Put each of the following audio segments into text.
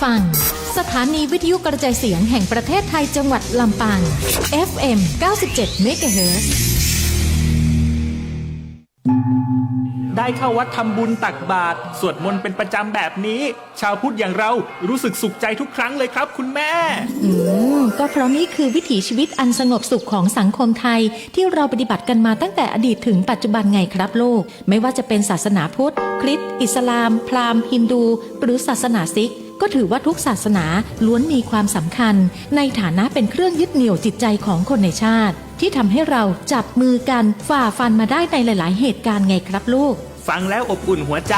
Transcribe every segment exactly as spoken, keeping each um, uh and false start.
ฟัง สถานีวิทยุกระจายเสียงแห่งประเทศไทยจังหวัดลำปาง เอฟเอ็ม เก้าสิบเจ็ด เมกะเฮิรตซ์ ได้เข้าวัดทำบุญตักบาตร สวดมนต์เป็นประจำแบบนี้ ชาวพุทธอย่างเรารู้สึกสุขใจทุกครั้งเลยครับคุณแม่ อืม ก็เพราะนี่คือวิถีชีวิตอันสงบสุขของสังคมไทย ที่เราปฏิบัติกันมาตั้งแต่อดีตถึงปัจจุบันไงครับลูก ไม่ว่าจะเป็นศาสนาพุทธ คริสต์ อิสลาม พราหมณ์ ฮินดู หรือศาสนาซิก ก็ถือว่าทุกศาสนาล้วนมีความสำคัญ ในฐานะเป็นเครื่องยึดเหนี่ยวจิตใจของคนในชาติ ที่ทำให้เราจับมือกันฝ่าฟันมาได้ในหลายๆ เหตุการณ์ไงครับลูก ฟังแล้วอบอุ่นหัวใจ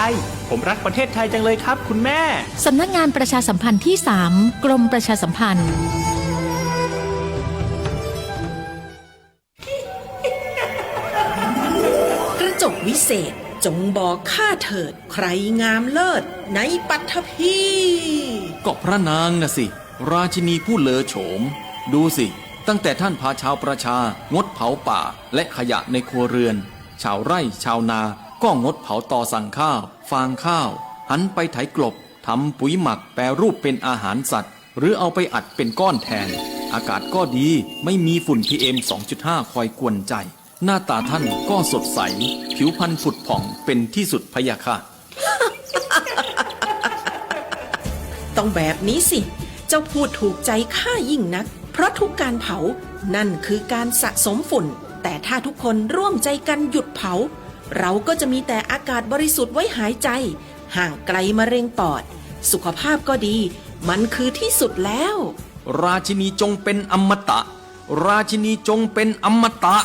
ผมรักประเทศไทยจังเลยครับคุณแม่ สำนักงานประชาสัมพันธ์ที่สาม กรมประชาสัมพันธ์ กระจกวิเศษ จงบอกข้าเถิด ใครงามเลิศในปฐพี ก็พระนางน่ะสิ ราชินีผู้เลอโฉม ดูสิ ตั้งแต่ท่านพาชาวประชางดเผาป่าและขยะในครัวเรือน ชาวไร่ชาวนาก็งดเผาตอสั่งข้าว ฟางข้าว หันไปไถกลบ ทำปุ๋ยหมักแปรรูปเป็นอาหารสัตว์ หรือเอาไปอัดเป็นก้อนแทน อากาศก็ดี ไม่มีฝุ่น พีเอ็ม สองจุดห้า คอยกวนใจ หน้าตาท่านก็สดใส ผิวพรรณผุดผ่องเป็นที่สุดพะยะค่ะ ต้องแบบนี้สิ เจ้าพูดถูกใจข้ายิ่งนัก เพราะทุกการเผา นั่นคือการสะสมฝุ่น แต่ถ้าทุกคนร่วมใจกันหยุดเผา เราก็จะมีแต่อากาศบริสุทธิ์ไว้หายใจ ห่างไกลมะเร็งปอด สุขภาพก็ดี มันคือที่สุดแล้ว ราชินีจงเป็นอมตะ ราชินีจงเป็นอมตะ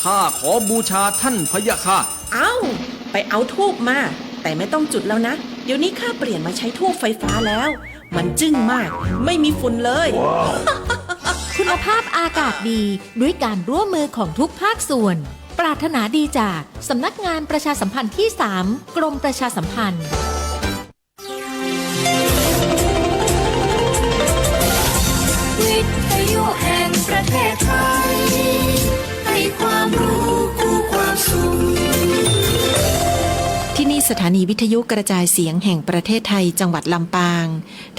ข้าขอบูชาท่านพะยะค่ะ เอ้า ไปเอาธูปมา แต่ไม่ต้องจุดแล้วนะ เดี๋ยวนี้ข้าเปลี่ยนมาใช้ธูปไฟฟ้าแล้ว มันจึ้งมาก ไม่มีฝุ่นเลย คุณภาพอากาศดี ด้วยการร่วมมือของทุกภาคส่วน ปรารถนาดีจากสำนักงานประชาสัมพันธ์ที่สาม กรมประชาสัมพันธ์ วิทยุแห่งประเทศไทย ให้ความรู้คู่ความสุข ที่นี่สถานีวิทยุกระจายเสียงแห่งประเทศไทย จังหวัดลำปาง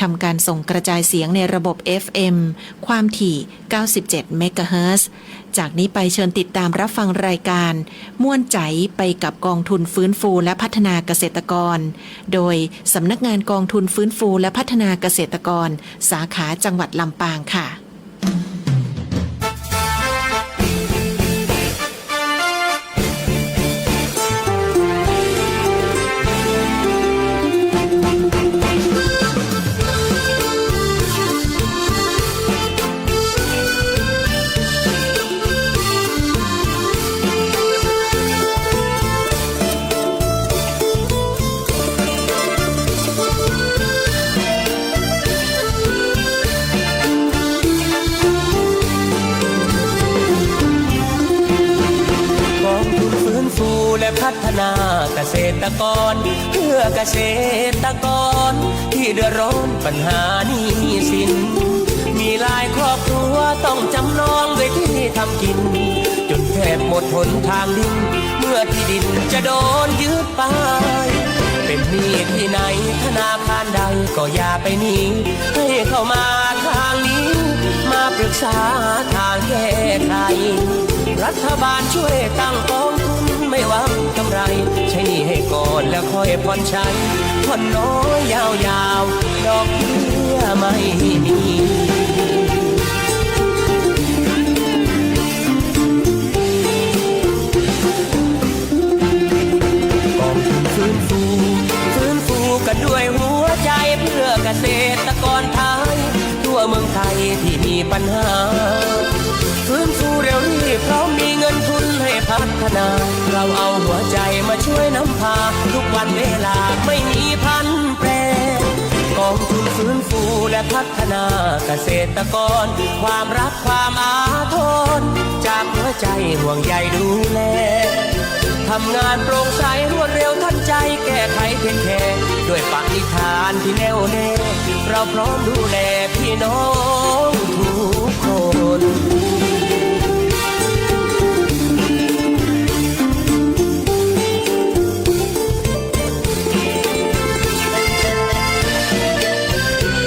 ทำการส่งกระจายเสียงในระบบ เอฟเอ็ม ความถี่ เก้าสิบเจ็ด เมกะเฮิรตซ์ จากนี้ไปเชิญติดตามรับฟังรายการ ม่วนใจ๋ไปกับกองทุนฟื้นฟูและพัฒนาเกษตรกร โดยสำนักงานกองทุนฟื้นฟูและพัฒนาเกษตรกร สาขาจังหวัดลำปางค่ะ กองทุนฟื้นฟูและพัฒนาเกษตรกร เพื่อเกษตรกรที่เดือดร้อนปัญหาหนี้สิน มีหลายครอบครัวต้องจำนองด้วยที่ทำกิน จนแทบหมดหนทางดิ้น เมื่อที่ดินจะโดนยึดไป เป็นหนี้ที่ไหนธนาคารใดก็อย่าไปหนี ให้เข้ามาทางนี้ มาปรึกษาทางแก้ไข รัฐบาลช่วยตั้งกองทุนไม่หวังกำไร ใช้หนี้ให้ก่อนแล้วค่อยผ่อนใช้ ผ่อนน้อยยาวๆ ดอกเบี้ยไม่มี กองทุนฟื้นฟู ฟื้นฟูกันด้วยหัวใจเพื่อเกษตรกรไทย ทั่วเมืองไทยที่มีปัญหา ฟื้นฟูเร็วรีบพร้อมมีเงินทุนให้พัฒนา เราเอาหัวใจมาช่วยนำพา ทุกวันเวลาไม่มีผันแปร กองทุนฟื้นฟูและพัฒนาเกษตรกร ความรัก ความอาทร จากหัวใจห่วงใยดูแล ทำงานโปร่งใสรวดเร็วทันใจ แก้ไขเพียงแค่ ด้วยปณิธานที่แน่วแน่ เราพร้อมดูแลพี่น้องทุกคน ก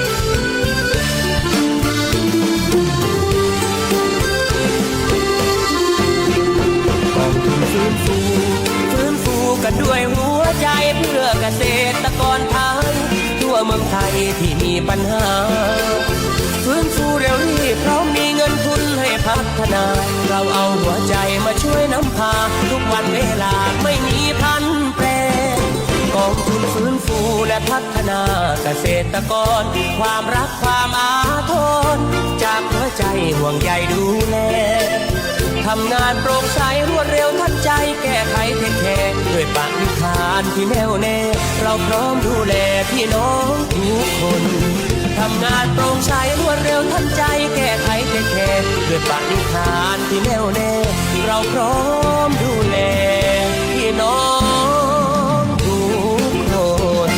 ไทยที่มีปัญหา ฟื้นฟูเร็วรีบ พร้อมมีเงินทุนให้พัฒนา เราเอาหัวใจมาช่วยนำพา ทุกวันเวลาไม่มีผันแปร กองทุนฟื้นฟูและพัฒนาเกษตรกร ความรักความอาทร จากหัวใจห่วงใยดูแล ทำงานโปร่งใสรวดเร็วทันใจ แก้ไขเทคแคร์ด้วยปณิธานที่แน่วแน่ เราพร้อมดูแลพี่น้องทุกคน ทำงานโปร่งใสรวดเร็วทันใจ แก้ไขเทคแคร์ด้วยปณิธานที่แน่วแน่ เราพร้อมดูแลพี่น้องทุกคน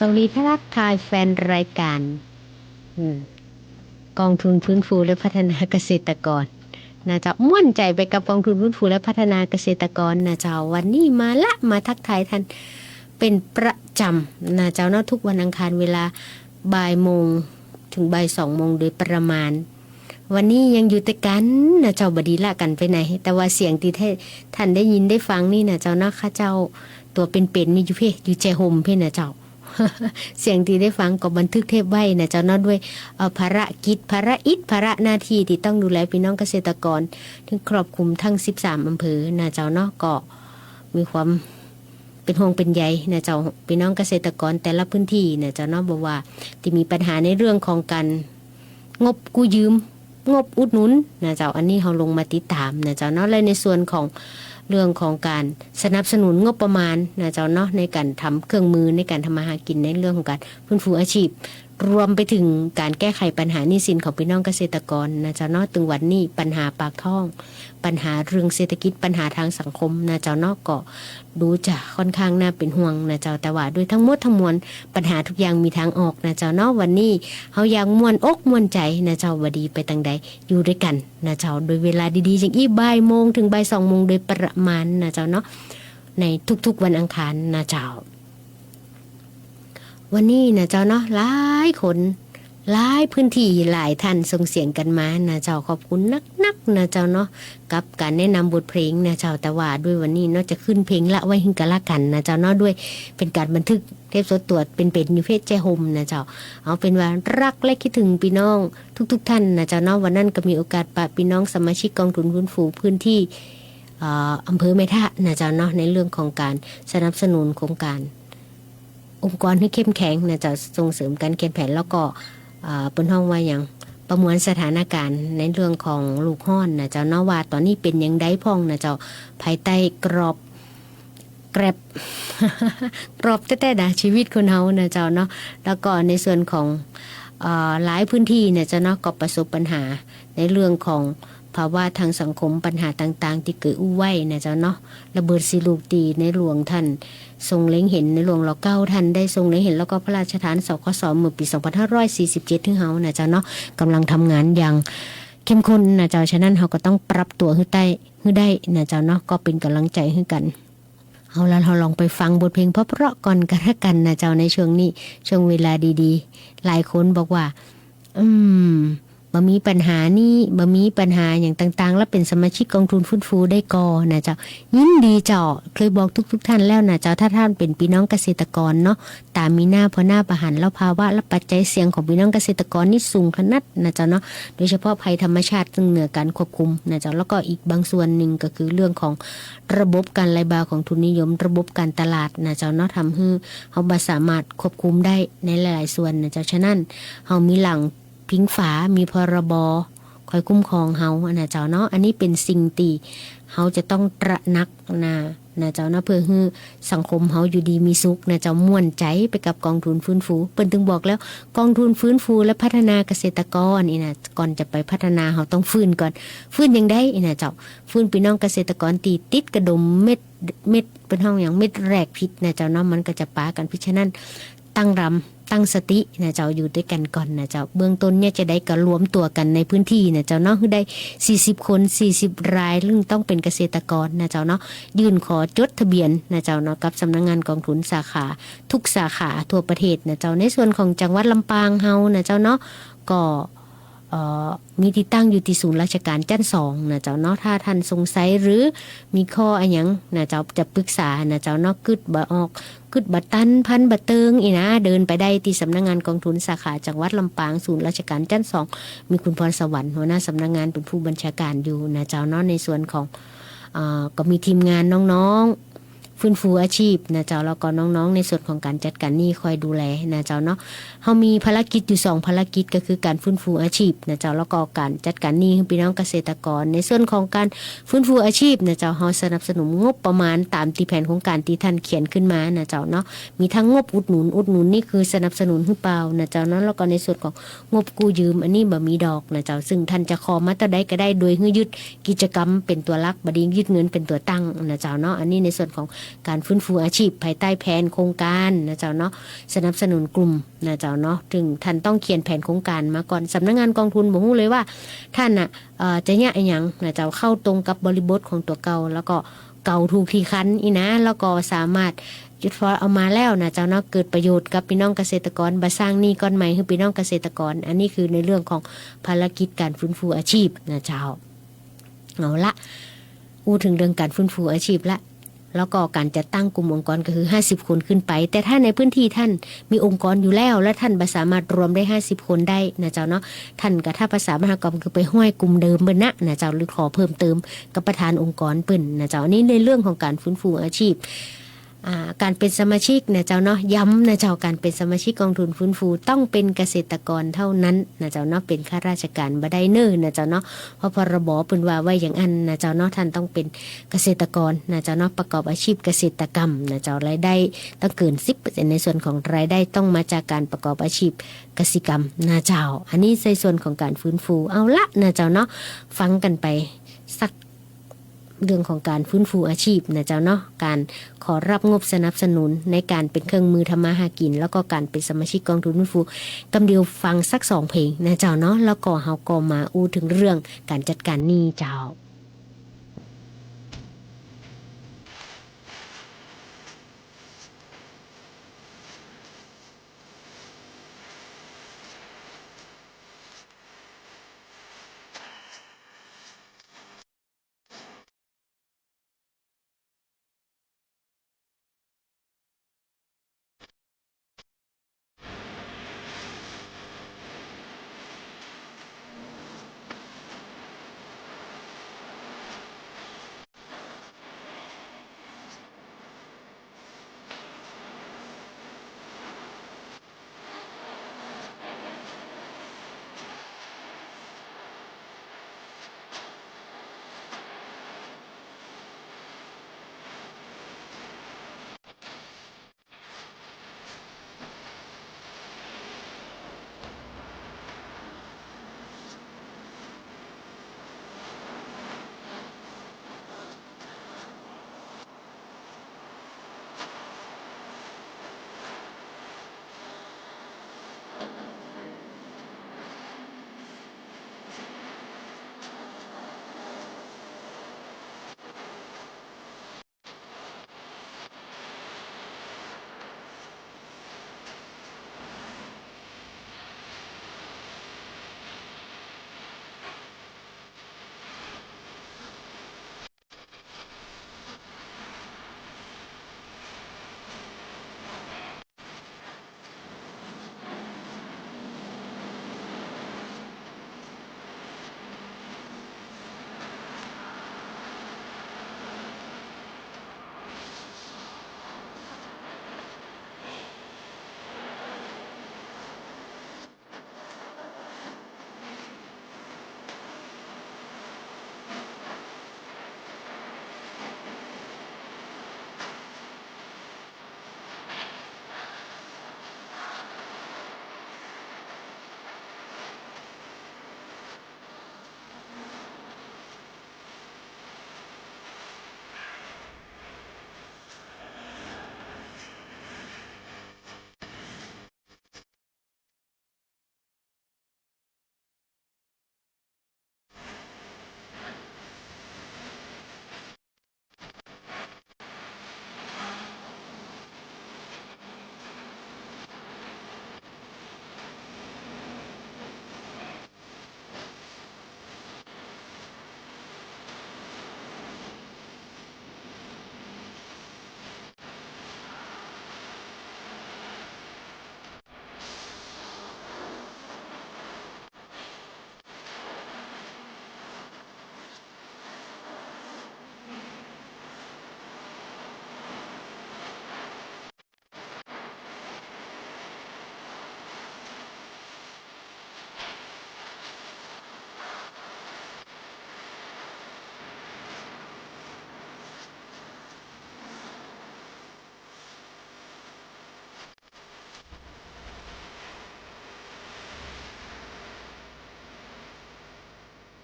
สวัสดีทักทายแฟนรายการ อืม กองทุนฟื้นฟูและพัฒนาเกษตรกรนะเจ้า ม่วนใจ๋ไปกับกองทุนฟื้นฟูและพัฒนาเกษตรกรนะเจ้า วันนี้มาละ มาทักทายท่านเป็นประจ๋ำนะเจ้าเนาะ ทุกวันอังคารเวลาบ่ายโมงถึงบ่ายสองโมงโดยประมาณ วันนี้ยังอยู่ตวยกั๋นนะเจ้า บ่ดีละกั๋นไปไหน แต่ว่าเสียงตี้ท่านได้ยินได้ฟังนี่นะเจ้าเนาะ ข้าเจ้าตั๋วเป๋นๆ นี่อยู่เพ่ อยู่แจห่มเพ่นะเจ้า เสียงตี้ได้ฟังก็บันทึกเทปไว้นะเจ้าเนาะ ด้วย เอ่อ ภารกิจ ภารอิจ ภาระหน้าตี้ตี้ต้องดูแลปี้น้องเกษตรกร ซึ่งครอบคลุมตึงสิบสามอำเภอนะเจ้าเนาะ ก็มีความเป๋นห่วงเป๋นใยนะเจ้า ปี้น้องเกษตรกรแต่ละพื้นตี้นะเจ้าเนาะ บ่ว่าตี้มีปัญหาในเรื่องของก๋าน งบกู้ยืม งบอุดหนุนนะเจ้า อันนี้เฮาลงมาติดต๋ามนะเจ้าเนาะ และในส่วนของเรื่องของก๋านสนับสนุนงบประมาณนะเจ้าเนาะ ในก๋านทำเครื่องมือ ในก๋านทำมาหากิ๋น ในเรื่องของก๋านฟื้นฟูอาชีพ รวมไปเถิงก๋านแก้ไขปัญหาหนี้สินของปี้น้องเกษตรกรนะเจ้าเนาะ เถิงวันนี้ปัญหาปากท้อง ปัญหาเรื่องเศรษฐกิจ ปัญหาตางสังคมนะเจ้าเนาะ ก็ ดูจะค่อนข้างน่าเป๋นห่วงนะเจ้า แต่ว่าด้วยตึงหมดตึงมวล ปัญหาทุกอย่างมีตางออกนะเจ้าเนาะ วันนี้เฮาอย่างม่วนอกม่วนใจ๋นะเจ้า บ่ดีไปตางใด อยู่ตวยกั๋นนะเจ้า โดยเวลาดีๆ อย่างอี้ บ่ายโมงเถิงบ่ายสองโมงโดยประมาณนะเจ้าเนาะ ในทุกๆ วันอังคารนะเจ้า วันนี้นะเจ้าเนาะ หลายคน หลายพื้นตี้ หลายต้านส่งเสียงกั๋นมานะเจ้า ขอบคุณนักๆ นะเจ้าเนาะ กับก๋านแนะนำบทเพลงนะเจ้า แต่ว่าด้วยวันนี้เนาะ จะขึ้นเพลงละไว้หื้อกั๋นละกั๋นนะเจ้าเนาะ ด้วยเป๋นก๋านบันทึกเทปสดตั๋วเป๋นๆ อยู่เฟซแจ้ห่มนะเจ้า เอาเป๋นว่าฮักและกึ๊ดเถิงปี้น้องทุกๆ ต้านนะเจ้าเนาะ วันนั้นก็มีโอกาสปะปี้น้องสมาชิกกองทุนฟื้นฟูพื้นตี้ เอ่อ อำเภอแม่ทะนะเจ้าเนาะ ในเรื่องของก๋านสนับสนุนโครงก๋าน องค์กรหื้อเข้มแข็งนะเจ้า ส่งเสริมก๋านเขียนแผน แล้วก็ เอ่อ เปิ้นฮ้องว่าหยัง ประมวลสถานการณ์ในเรื่องของลูกฮ้อนนะเจ้าเนาะ ว่าต๋อนนี้เป๋นอย่างใดพ่องนะเจ้า ภายใต้กรอบ แกร็บ กรอบแต๊ๆ นะ ชีวิตคนเฮานะเจ้าเนาะ แล้วก็ในส่วนของ เอ่อ หลายพื้นตี้นะเจ้าเนาะ ก็ประสบปัญหาในเรื่องของภาวะตางสังคม ปัญหาต่างๆ ตี้เกยอู้ไว้นะเจ้าเนาะ ระเบิดสี่ลูกตี้ในหลวงต้าน ทรงเล็งเห็น ในหลวง ร.เก้า ต้านได้ทรงเล็งเห็น แล้วก็พระราชทาน สคส เมื่อปี๋ สองพันห้าร้อยสี่สิบเจ็ด หื้อเฮานะเจ้าเนาะ ก่ำลังทำงานอย่างเข้มข้นนะเจ้า ฉะนั้นเฮาก็ต้องปรับตั๋วหื้อได้ หื้อได้นะเจ้าเนาะ ก็เป๋นก๋ำลังใจ๋หื้อกั๋น เอาละ เฮาลองไปฟังบทเพลงเพราะๆ ก่อนกั๋นละกั๋นนะเจ้า ในช่วงนี้ ช่วงเวลาดีๆ หลายคนบอกว่า อืม บ่มีปัญหานี้ บ่มีปัญหาหยังต่างๆ แล้วเป๋นสมาชิกกองทุนฟื้นฟูได้ก่อนะเจ้า ยินดีเจ้า เกยบอกทุกๆ ต้านแล้วนะเจ้า ถ้าต้านเป๋นปี้น้องเกษตรกรเนาะ ต๋ามมีหน้า ผ่อหน้าบ่หัน แล้วภาวะและปัจจัยเสี่ยงของปี้น้องเกษตรกรนี่สูงขนาดนะเจ้าเนาะ โดยเฉพาะภัยธรรมชาติซึ่งเหนือก๋านควบคุมนะเจ้า แล้วก็อีกบางส่วนนึ่งก็คือเรื่องของระบบก๋านไหลบ่าของทุนนิยม ระบบก๋านตลาดนะเจ้าเนาะ ทำหื้อเฮาบ่สามารถควบคุมได้ในหลายๆ ส่วนนะเจ้า ฉะนั้นเฮามีหลัง พิงฝา มี พรบ คอยคุ้มครองเฮาอะนะเจ้าเนาะ อันนี้เป๋นสิ่งตี้เฮาจะต้องตระหนักนะ นะเจ้าเนาะ เพื่อหื้อสังคมเฮาอยู่ดีมีสุขนะเจ้า ม่วนใจ๋ไปกับกองทุนฟื้นฟู เปิ้นตึงบอกแล้ว กองทุนฟื้นฟูและพัฒนาเกษตรกรนี่นะ ก่อนจะไปพัฒนาเฮาต้องฟื้นก่อน ฟื้นอย่างใดนี่นะเจ้า ฟื้นปี้น้องเกษตรกรตี้ติดกระดุมเม็ด เม็ด เปิ้นฮ้องหยัง เม็ดแรกผิดนะเจ้าเนาะ มันก็จะปากั๋นผิด ฉะนั้น ตั้งรำ ตั้งสตินะเจ้า อยู่ตวยกั๋นก่อนนะเจ้า เบื้องต้นเนี่ยจะได้ก็รวมตั๋วกั๋นในพื้นตี้นะเจ้าเนาะ หื้อได้สี่สิบคน สี่สิบราย ซึ่งต้องเป๋นเกษตรกรนะเจ้าเนาะ ยื่นขอจดทะเบียนนะเจ้าเนาะ กับสำนักงานกองทุนสาขา ทุกสาขาทั่วประเทศนะเจ้า ในส่วนของจังหวัดลำปางเฮานะเจ้าเนาะ ก็ เอ่อ มีตี้ตั้งอยู่ตี้ศูนย์ราชการจั้นสองนะเจ้าเนาะ ถ้าต้านสงสัยหรือมีข้ออะหยังนะเจ้า จะปรึกษานะเจ้าเนาะ กึ๊ดบ่ออก กึ๊ดบ่ตัน พันบ่เติงอี้นะ เดินไปได้ตี้สำนักงานกองทุนสาขาจังหวัดลำปาง ศูนย์ราชการจั้นสอง มีคุณพรสวรรค์หัวหน้าสำนักงานเป๋นผู้บัญชาการอยู่นะเจ้าเนาะ ในส่วนของ เอ่อ ก็มีทีมงานน้องๆ ฟื้นฟูอาชีพนะเจ้า แล้วก็น้องๆ ในส่วนของก๋านจัดก๋านหนี้คอยดูแลนะเจ้าเนาะ เฮามีภารกิจอยู่สองภารกิจ ก็คือก๋านฟื้นฟูอาชีพนะเจ้า แล้วก็ก๋านจัดก๋านหนี้หื้อปี้น้องเกษตรกร ในส่วนของก๋านฟื้นฟูอาชีพนะเจ้า เฮาสนับสนุนงบประมาณต๋ามตี้แผนโครงก๋านตี้ต้านเขียนขึ้นมานะเจ้าเนาะ มีตึงงบอุดหนุน อุดหนุนนี่คือสนับสนุนหื้อเปล่านะเจ้าเนาะ แล้วก็ในส่วนของงบกู้ยืม อันนี้บ่มีดอกนะเจ้า ซึ่งต้านจะขอมาเต้าใดก็ได้ โดยหื้อยึดกิจกรรมเป๋นตั๋วหลัก บ่ดียึดเงินเป๋นตั๋วตั้งนะเจ้าเนาะ อันนี้ในส่วนของก๋านฟื้นฟูอาชีพภายใต้แผนโครงก๋านนะเจ้าเนาะ สนับสนุนกลุ่ม นะเจ้าเนาะ ซึ่งต้านต้องเขียนแผนโครงก๋านมาก่อน สำนักงานกองทุนบ่ฮู้เลยว่าต้านน่ะ เอ่อ จะเยียะอะหยังนะเจ้า เข้าตรงกับบริบทของตั๋วเก่า แล้วก็เก่าถูกตี้คันอี้นะ แล้วก็สามารถจุดฟอสเอามาแล้วนะเจ้าเนาะ เกิดประโยชน์กับปี้น้องเกษตรกร บ่สร้างหนี้ก้อนใหม่หื้อปี้น้องเกษตรกร อันนี้คือในเรื่องของภารกิจก๋านฟื้นฟูอาชีพนะเจ้า เอาละ อู้เถิงเรื่องก๋านฟื้นฟูอาชีพละ แล้วก็ก๋านจัดตั้งกลุ่มองค์กรก็คือห้าสิบคนขึ้นไป แต่ถ้าในพื้นที่ต้านมีองค์กรอยู่แล้ว และต้านบ่สามารถรวมได้ห้าสิบคนได้นะเจ้าเนาะ ต้านก็ถ้าภาษาบ้านเฮาก็คือไปฮ้อยกลุ่มเดิมเปิ้นนะ นะเจ้า หรือขอเพิ่มเติมกับประธานองค์กรเปิ้นนะเจ้า อันนี้ในเรื่องของก๋านฟื้นฟูอาชีพ อ่า ก๋านเป๋นสมาชิกนะเจ้าเนาะ ย้ำนะเจ้า ก๋านเป๋นสมาชิกกองทุนฟื้นฟูต้องเป๋นเกษตรกรเท่านั้นนะเจ้าเนาะ เป๋นข้าราชก๋านบ่ได้เน้อนะเจ้าเนาะ เพราะ พรบ เปิ้นว่าไว้อย่างอั้นนะเจ้าเนาะ ต้านต้องเป๋นเกษตรกรนะเจ้าเนาะ ประกอบอาชีพเกษตรกรรมนะเจ้า รายได้ต้องเกินสิบเปอร์เซ็นต์ ในส่วนของรายได้ต้องมาจากก๋านประกอบอาชีพกสิกรรมนะเจ้า อันนี้ในส่วนของก๋านฟื้นฟู เอาละนะเจ้าเนาะ ฟังกั๋นไปสัก เรื่องของก๋านฟื้นฟูอาชีพนะเจ้าเนาะ ก๋านขอฮับงบสนับสนุนในก๋านเป๋นเครื่องมือทำมาหากิ๋น แล้วก็ก๋านเป๋นสมาชิกกองทุนฟื้นฟู กำเดียวฟังสักสองเพลงนะเจ้าเนาะ แล้วก็เฮาก็มาอู้เถิงเรื่องก๋านจัดก๋านหนี้เจ้า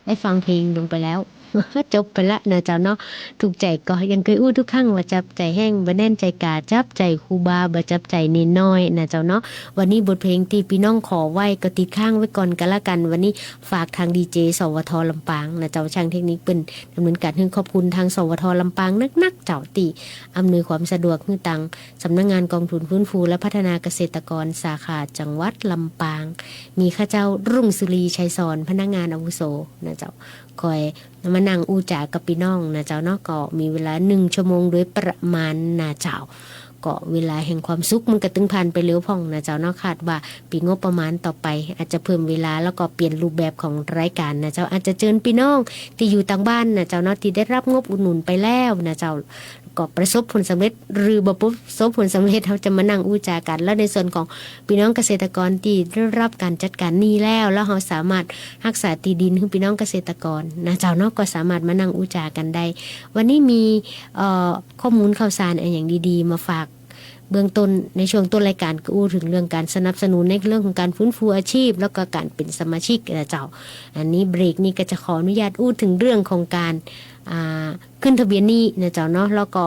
ได้ฟังเพลงลงไปแล้ว จบไปละนะเจ้าเนาะ ถูกใจ๋ก็ยังเกยอู้ทุกครั้งว่าจับใจ๋แฮง บ่แน่นใจ๋ก๋า จับใจ๋ครูบา บ่จับใจ๋เณรน้อยนะเจ้าเนาะ วันนี้บทเพลงตี้ปี้น้องขอไว้ก็ติดค้างไว้ก่อนก็แล้วกั๋น วันนี้ฝากตางดีเจ สวท ลำปางนะเจ้า ช่างเทคนิคเปิ้นดำเนินก๋าน หื้อขอบคุณตาง สวท ลำปางนักๆ เจ้า ตี้อำนวยความสะดวกหื้อตาง สำนักงานกองทุนฟื้นฟูและพัฒนาเกษตรกรสาขาจังหวัดลำปาง มีข้าเจ้า รุ่งสุรี ชัยสอน พนักงานอาวุโสนะเจ้า คอย มานั่งอู้จ๋ากับปี้น้องนะเจ้าเนาะ ก็มีเวลาหนึ่งชั่วโมงโดยประมาณนะเจ้า ก็เวลาแห่งความสุขมันก็ตึงผ่านไปเร็วพ่องนะเจ้าเนาะ คาดว่าปี๋งบประมาณต่อไป อาจจะเพิ่มเวลาแล้วก็เปลี่ยนรูปแบบของรายการนะเจ้า อาจจะเจิญปี้น้องตี้อยู่ตางบ้านนะเจ้าเนาะ ตี้ได้ฮับงบอุดหนุนไปแล้วนะเจ้า ก็ประสบผลสำเร็จหรือบ่ประสบผลสำเร็จ เฮาจะมานั่งอู้จ๋ากั๋น แล้วในส่วนของปี้น้องเกษตรกรตี้ได้ฮับก๋านจัดก๋านหนี้แล้ว แล้วเฮาสามารถฮักษาตี้ดินหื้อปี้น้องเกษตรกรนะเจ้าเนาะ ก็สามารถมานั่งอู้จ๋ากั๋นได้ วันนี้มี เอ่อ ข้อมูลข่าวสารอะหยังดีๆ มาฝาก เบื้องต้นในช่วงต้นรายการก็อู้เถิงเรื่องก๋านสนับสนุนในเรื่องของก๋านฟื้นฟูอาชีพ แล้วก็ก๋านเป๋นสมาชิกนะเจ้า อันนี้เบรกนี้ก็จะขออนุญาตอู้เถิงเรื่องของก๋าน อ่า ขึ้นทะเบียนหนี้นะเจ้าเนาะ แล้วก็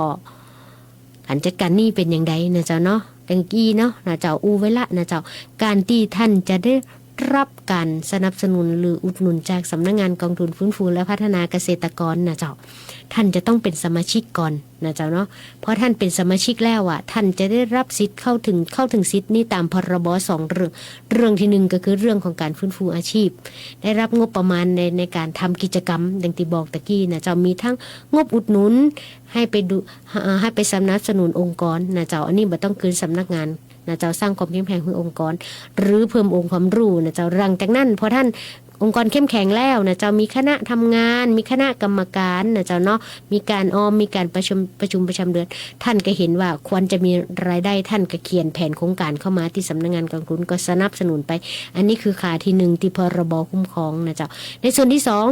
ก๋านจัดก๋านหนี้เป๋นอย่างใดนะเจ้าเนาะ ดังกี้เนาะนะเจ้า อู้ไว้ละนะเจ้า ก๋านตี้ท่านจะได้ฮับก๋านสนับสนุนหรืออุดหนุนจากสำนักงานกองทุนฟื้นฟูและพัฒนาเกษตรกรนะเจ้า ท่านจะต้องเป๋นสมาชิกก่อน นะเจ้าเนาะ พอท่านเป๋นสมาชิกแล้วอะ ท่านจะได้ฮับสิทธิ์เข้าเถิง เข้าเถิงสิทธิ์นี้ต๋าม พ.ร.บ. สองเรื่อง เรื่องตี้หนึ่งก็คือเรื่องของก๋านฟื้นฟูอาชีพ ได้ฮับงบประมาณใน ในก๋านทำกิจกรรม ดังตี้บอกตะกี้นะเจ้า มีตึงงบอุดหนุนหื้อไปดู เอ่อ หื้อไปสนับสนุนองค์กรนะเจ้า อันนี้บ่ต้องคืนสำนักงานนะเจ้า สร้างความเข้มแข็งหื้อองค์กร หรือเพิ่มองค์ความรู้นะเจ้า หลังจากนั้นพอท่าน องค์กรเข้มแข็งแล้วนะเจ้า มีคณะทำงาน มีคณะกรรมการนะเจ้าเนาะ มีก๋านออม มีก๋านประชุม ประชุมประจำเดือน ท่านก็หันว่าควรจะมีรายได้ ท่านก็เขียนแผนโครงก๋านเข้ามาตี้สำนักงานกองทุน ก็สนับสนุนไป อันนี้คือขาตี้หนึ่งตี้ พ.ร.บ. คุ้มครองนะเจ้า ในส่วนตี้สอง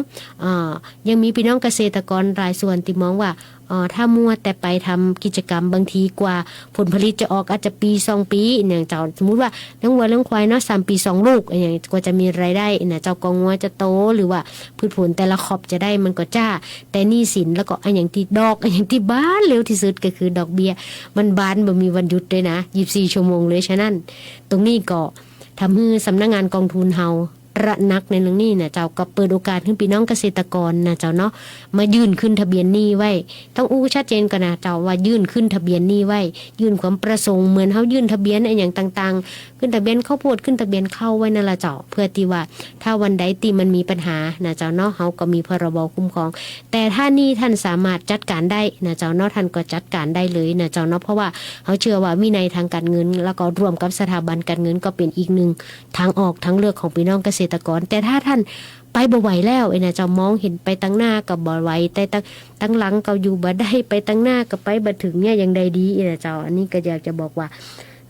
อ่า ยังมีปี้น้องเกษตรกรหลายส่วนตี้มองว่า เอ่อ ถ้ามัวแต่ไปทำกิจกรรม บางทีกว่าผลผลิตจะออกอาจจะปี๋สองปี๋ อย่างเจ้า สมมุติว่าเลี้ยงวัวเลี้ยงควายเนาะ สามปี๋สองลูก อย่างกว่าจะมีรายได้นะเจ้า กว่างัวจะโต หรือว่าพืชผลแต่ละครอบจะได้มันก็จ๊า แต่หนี้สินแล้วก็อะหยังตี้ดอก อะหยังตี้บานเร็วตี้สุดก็คือดอกเบี้ย มันบานบ่มีวันหยุดด้วยนะ ยี่สิบสี่ชั่วโมงเลย ฉะนั้นตรงนี้ก็ทำหื้อสำนักงานกองทุนเฮา ตระหนักในเรื่องนี้นะเจ้า ก็เปิดโอกาสหื้อปี้น้องเกษตรกรนะเจ้าเนาะ มายื่นขึ้นทะเบียนหนี้ไว้ ต้องอู้ชัดเจนก่อนนะเจ้า ว่ายื่นขึ้นทะเบียนหนี้ไว้ ยื่นความประสงค์เหมือนเฮายื่นทะเบียนอะหยังต่างๆ ขึ้นทะเบียนข้าวโพด ขึ้นทะเบียนข้าวไว้นั่นล่ะเจ้า เพื่อตี้ว่าถ้าวันใดตี้มันมีปัญหานะเจ้าเนาะ เฮาก็มี พ.ร.บ. คุ้มครอง แต่ถ้าหนี้ท่านสามารถจัดก๋านได้นะเจ้าเนาะ ท่านก็จัดก๋านได้เลยนะเจ้าเนาะ เพราะว่าเฮาเชื่อว่าวินัยทางก๋านเงิน แล้วก็ร่วมกับสถาบันก๋านเงินก็เป๋นอีกหนึ่ง ทางออกทางเลือกของปี้น้องเกษตรกร แต่ถ้าท่านไปบ่ไหวแล้ว เอ้ยนะเจ้า มองหันไปตังหน้าก็บ่ไหว แต่ตัง ตังหลังก็อยู่บ่ได้ ไปตังหน้าก็ไปบ่เถิงเนี่ย อย่างใดดี เอ้ยนะเจ้า อันนี้ก็อยากจะบอกว่า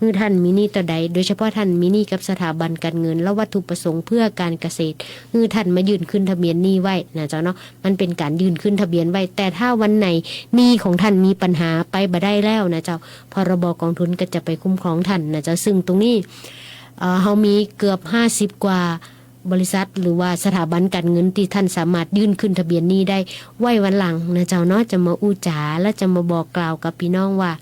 หื้อท่านมีหนี้ต่อใด โดยเฉพาะท่านมีหนี้กับสถาบันก๋านเงิน และวัตถุประสงค์เพื่อการเกษตร หื้อท่านมายื่นขึ้นทะเบียนหนี้ไว้นะเจ้าเนาะ มันเป๋นก๋านยื่นขึ้นทะเบียนไว้ แต่ถ้าวันไหนหนี้ของท่านมีปัญหาไปบ่ได้แล้วนะเจ้า พ.ร.บ. กองทุนก็จะไปคุ้มครองท่านนะเจ้า ซึ่งตรงนี้ เอ่อ เฮามีเกือบห้าสิบกว่าบริษัท หรือว่าสถาบันก๋านเงินตี้ท่านสามารถยื่นขึ้นทะเบียนหนี้ได้ ไว้วันหลังนะเจ้าเนาะ จะมาอู้จ๋า และจะมาบอกกล่าวกับปี้น้องว่า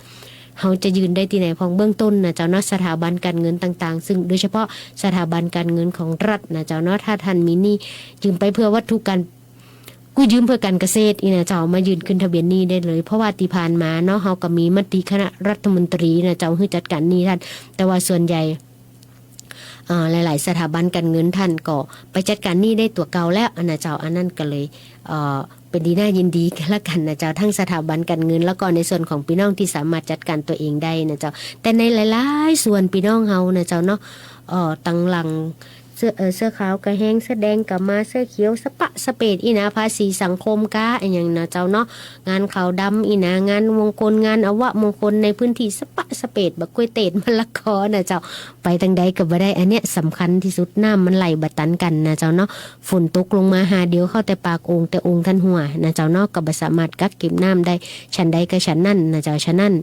เฮาจะยื่นได้ตี้ไหนพ่อง เบื้องต้นนะเจ้าเนาะ สถาบันก๋านเงินต่างๆ ซึ่งโดยเฉพาะสถาบันก๋านเงินของรัฐนะเจ้าเนาะ ถ้าท่านมีหนี้ยืมไปเพื่อวัตถุการ กู้ยืมเพื่อการเกษตร อี้นะเจ้า มายื่นขึ้นทะเบียนหนี้ได้เลย เพราะว่าตี้ผ่านมาเนาะ เฮาก็มีมติคณะรัฐมนตรีนะเจ้า หื้อจัดก๋านหนี้ท่าน แต่ว่าส่วนใหญ่ เอ่อ หลายๆ สถาบันก๋านเงินท่านก็ไปจัดก๋านหนี้ได้ตั๋วเก่าแล้วนะเจ้า อันนั้นก็เลย เอ่อ เป๋นดีน่ายินดีกั๋นละกั๋นนะเจ้า ทั้งสถาบันก๋านเงิน แล้วก็ในส่วนของปี้น้องตี้สามารถจัดก๋านตั๋วเองได้นะเจ้า แต่ในหลายๆ ส่วนปี้น้องเฮานะเจ้าเนาะ เอ่อ ตังหลัง เสื้อ เอ่อ เสื้อขาวก็แฮง เสื้อแดงก็มา เสื้อเขียวสะปะสะเปดอี้นะ ภาษีสังคมกาอะหยังนะเจ้าเนาะ งานขาวดำอี้นะ งานมงคล งานอวมงคลในพื้นที่สะปะสะเปด บักกล้วยเตด มะละกอนะเจ้า ไปตังใดก็บ่ได้ อันเนี้ยสำคัญตี้สุด น้ำมันไหลบ่ตันกั๋นนะเจ้าเนาะ ฝนตกลงมาหาเดียวเข้าแต่ปากโอ่ง แต่โอ่งตันหัวนะเจ้าเนาะ ก็บ่สามารถกักเก็บน้ำได้ ฉันใดก็ฉันนั้นนะเจ้า ฉะนั้น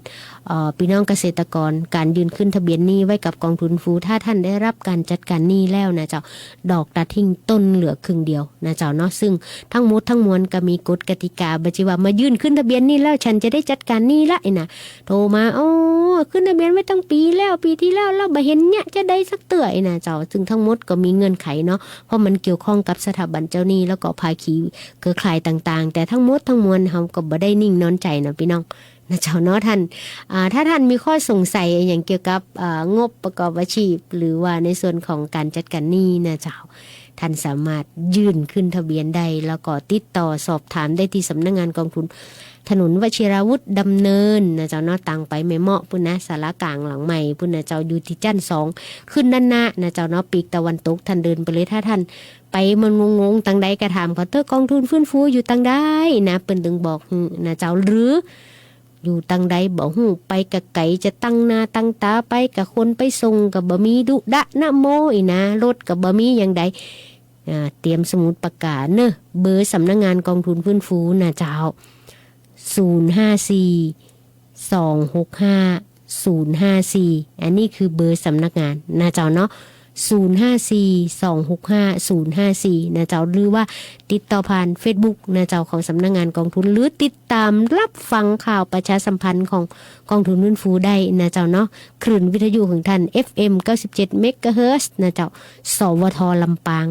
เอ่อ ปี้น้องเกษตรกร ก๋านยื่นขึ้นทะเบียนหนี้ไว้กับกองทุนฟู ถ้าท่านได้ฮับก๋านจัดก๋านหนี้แล้วนะเจ้า ดอกตัดทิ้งต้นเหลือครึ่งเดียวนะเจ้าเนาะ ซึ่งทั้งหมดทั้งมวลก็มีกฎกติกา บ่ใจ้ว่ามายื่นขึ้นทะเบียนหนี้แล้ว ฉันจะได้จัดก๋านหนี้ละ อี้นะ โทรมา โอ้ ขึ้นทะเบียนไว้ตั้งปี๋แล้ว ปี๋ตี้แล้ว แล้วบ่หันเยียะจะใดสักเตื้อ อี้นะเจ้า ซึ่งทั้งหมดก็มีเงื่อนไขเนาะ เพราะมันเกี่ยวข้องกับสถาบันเจ้าหนี้ แล้วก็ภาคีเครือข่ายต่างๆ แต่ทั้งหมดทั้งมวลเฮาก็บ่ได้นิ่งนอนใจ๋นะปี้น้อง นะเจ้าเนาะ ท่าน อ่า ถ้าท่านมีข้อสงสัยอะหยังเกี่ยวกับ อ่า งบประกอบอาชีพ หรือว่าในส่วนของก๋านจัดก๋านหนี้นะเจ้า ท่านสามารถยื่นขึ้นทะเบียนได้ แล้วก็ติดต่อสอบถามได้ตี้สำนักงานกองทุนถนนวชิราวุธดำเนินนะเจ้าเนาะ ตางไปแม่เมาะปู้นนะ ศาลากลางหลังใหม่ปู้นนะเจ้า อยู่ตี้จั๊นสอง ขึ้นด้านหน้านะเจ้าเนาะ ปีกตะวันตก ท่านเดินไปเลย ถ้าท่านไปมันงงๆ ตางใดก็ถามเขาเต๊อะ กองทุนฟื้นฟูอยู่ตางใดนะ เปิ้นตึงบอกหื้อนะเจ้า หรือ อยู่ตางใดบ่ฮู้ ไปกะไก๋ จะตั้งหน้าตั้งต๋าไป กะคนไปส่งกะบ่มี ดุดะนะโมอี้นะ รถกะบ่มีอย่างใด อ่า เตรียมสมุดปากกาเนาะ เบอร์สำนักงานกองทุนฟื้นฟูนะเจ้า ศูนย์ห้าสี่ สองหกห้า ศูนย์ห้าสี่ อันนี้คือเบอร์สำนักงานนะเจ้าเนาะ ศูนย์ห้าสี่ สองหกห้า ศูนย์ห้าสี่ นะเจ้า หรือว่าติดต่อผ่านเฟซบุ๊กนะเจ้า ของสำนักงานกองทุน หรือติดตามรับฟังข่าวประชาสัมพันธ์ของกองทุนฟื้นฟูได้นะเจ้าเนาะ คลื่นวิทยุของท่าน เอฟเอ็ม เก้าสิบเจ็ด เมกะเฮิรตซ์นะเจ้า สวท ลำปาง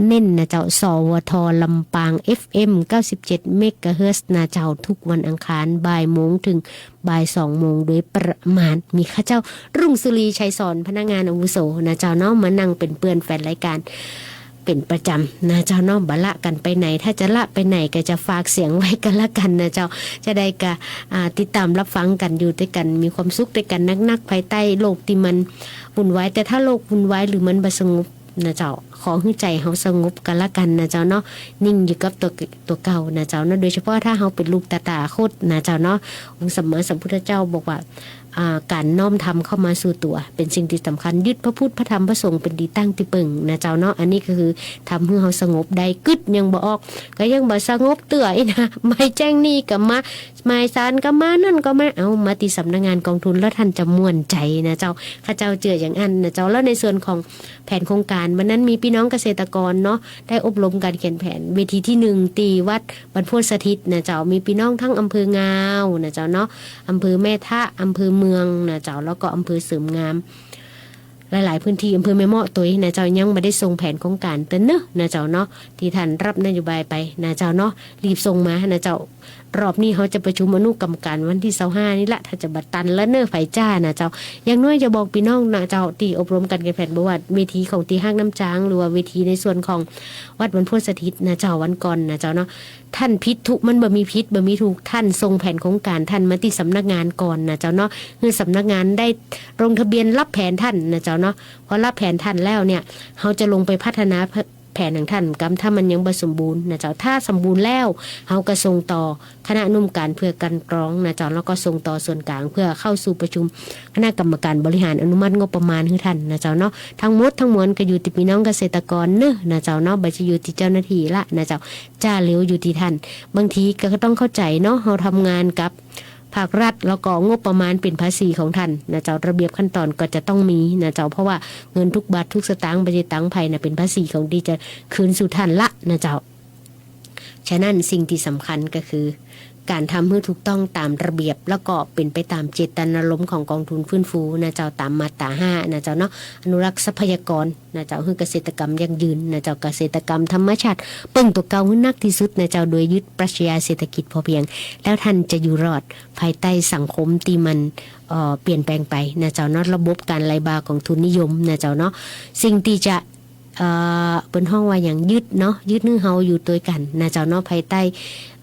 เน้นนะเจ้า สวท ลำปาง เอฟเอ็ม เก้าสิบเจ็ด เมกะเฮิรตซ์นะเจ้า ทุกวันอังคารบ่ายโมงถึงบ่ายสองโมงโดยประมาณ มีข้าเจ้า รุ่งสุรี ชัยสอน พนักงานอาวุโสนะเจ้าเนาะ มานั่งเป๋นเปื้อนแฟนรายก๋านเป๋นประจ๋ำนะเจ้าเนาะ บ่ละกั๋นไปไหน ถ้าจะละไปไหนก็จะฝากเสียงไว้กั๋นละกั๋นนะเจ้า จะได้กะ อ่า ติดตามรับฟังกั๋น อยู่ตวยกั๋น มีความสุขตวยกั๋นนักๆ ภายใต้โลกตี้มันวุ่นวาย แต่ถ้าโลกวุ่นวายหรือมันบ่สงบ นะเจ้า ขอหื้อใจ๋เฮาสงบกั๋นละกั๋นนะเจ้าเนาะ นิ่งอยู่กับตั๋ว ตั๋วเก่านะเจ้าเนาะ โดยเฉพาะถ้าเฮาเป๋นลูกตถาคตนะเจ้าเนาะ องค์สัมมาสัมพุทธเจ้าบอกว่า อ่า ก๋านน้อมธรรมเข้ามาสู่ตั๋ว เป๋นสิ่งตี้สำคัญ ยึดพระพุทธ พระธรรม พระสงฆ์เป๋นตี้ตั้งตี้เปิ้งนะเจ้าเนาะ อันนี้ก็คือทำหื้อเฮาสงบได้ กึ๊ดยังบ่ออก ก็ยังบ่สงบเตื้ออี้นะ หมายแจ้งหนี้ก็มา หมายศาลก็มา นั่นก็มา เอามาตี้สำนักงานกองทุนแล้วท่านจะม่วนใจ๋นะเจ้า ข้าเจ้าเจื้ออย่างอั้นนะเจ้า แล้วในส่วนของ แผนโครงก๋าน วันนั้นมีปี้น้องเกษตรกรเนาะ ได้อบรมก๋านเขียนแผนเวทีตี้หนึ่ง ตี้วัดบรรพตสถิตนะเจ้า มีปี้น้องตึงอำเภองาวนะเจ้าเนาะ อำเภอแม่ทะ อำเภอเมืองนะเจ้า แล้วก็อำเภอเสริมงาม หลายๆ พื้นตี้ อำเภอแม่เมาะตวยนะเจ้า ยังบ่ได้ส่งแผนโครงก๋านเตื้อเน่อนะเจ้าเนาะ ตี้ท่านรับนโยบายไปนะเจ้าเนาะ รีบส่งมานะเจ้า รอบนี้เฮาจะประชุมอนุกรรมก๋านวันตี้ซาวห้านี่ละ ถ้าจะบ่ตันแล้วเน่อ ใผจ้านะเจ้า อย่างน้อยจะบอกปี้น้องนะเจ้า ตี้อบรมก๋านเขียนแผน บ่ว่าเวทีของตี้ฮากน้ำจาง หรือว่าเวทีในส่วนของวัดบรรพตสถิตนะเจ้า วันก่อนนะเจ้าเนาะ ท่านผิดถูก มันบ่มีผิดบ่มีถูก ท่านส่งแผนโครงก๋านท่านมาตี้สำนักงานก่อนนะเจ้าเนาะ หื้อสำนักงานได้ลงทะเบียนรับแผนท่านนะเจ้าเนาะ พอรับแผนท่านแล้วเนี่ย เฮาจะลงไปพัฒนา แผนของท่านกำ ถ้ามันยังบ่สมบูรณ์นะเจ้า ถ้าสมบูรณ์แล้ว เฮาก็ส่งต่อคณะอนุกรรมก๋านเพื่อกันกรองนะเจ้า แล้วก็ส่งต่อส่วนกลางเพื่อเข้าสู่ประชุมคณะกรรมการบริหารอนุมัติงบประมาณหื้อท่านนะเจ้าเนาะ ทั้งหมดทั้งมวลก็อยู่ตี้ปี้น้องเกษตรกรเน่อนะเจ้าเนาะ บ่จะอยู่ตี้เจ้าหน้าตี้ละนะเจ้า จ้าเหลียวอยู่ตี้ท่าน บางทีก็ต้องเข้าใจ๋เนาะ เฮาทำงานกับ ภาครัฐ แล้วก็งบประมาณเป๋นภาษีของท่านนะเจ้า ระเบียบขั้นตอนก็จะต้องมีนะเจ้า เพราะว่าเงินทุกบาททุกสตางค์ บ่ใจ้ตังค์ใผนะ เป๋นภาษีของตี้จะคืนสู่ท่านละนะเจ้า ฉะนั้นสิ่งตี้สำคัญก็คือ ก๋านทำหื้อถูกต้องต๋ามระเบียบ แล้วก็เป๋นไปต๋ามเจตนารมณ์ของกองทุนฟื้นฟูนะเจ้า ต๋ามมาตราห้านะเจ้าเนาะ อนุรักษ์ทรัพยากร นะเจ้า หื้อเกษตรกรรมยั่งยืนนะเจ้า เกษตรกรรมธรรมชาติ เปิ้งตั๋วเก่าหื้อนักตี้สุดนะเจ้า โดยยึดปรัชญาเศรษฐกิจพอเพียง แล้วท่านจะอยู่รอดภายใต้สังคมตี้มัน เอ่อ เปลี่ยนแปลงไปนะเจ้าเนาะ ระบบก๋านไหลบ่าของทุนนิยมนะเจ้าเนาะ สิ่งตี้จะ เอ่อ เปิ้นฮ้องว่าหยัง ยึดเนาะ ยึดหื้อเฮาอยู่ตวยกั๋นนะเจ้าเนาะ ภายใต้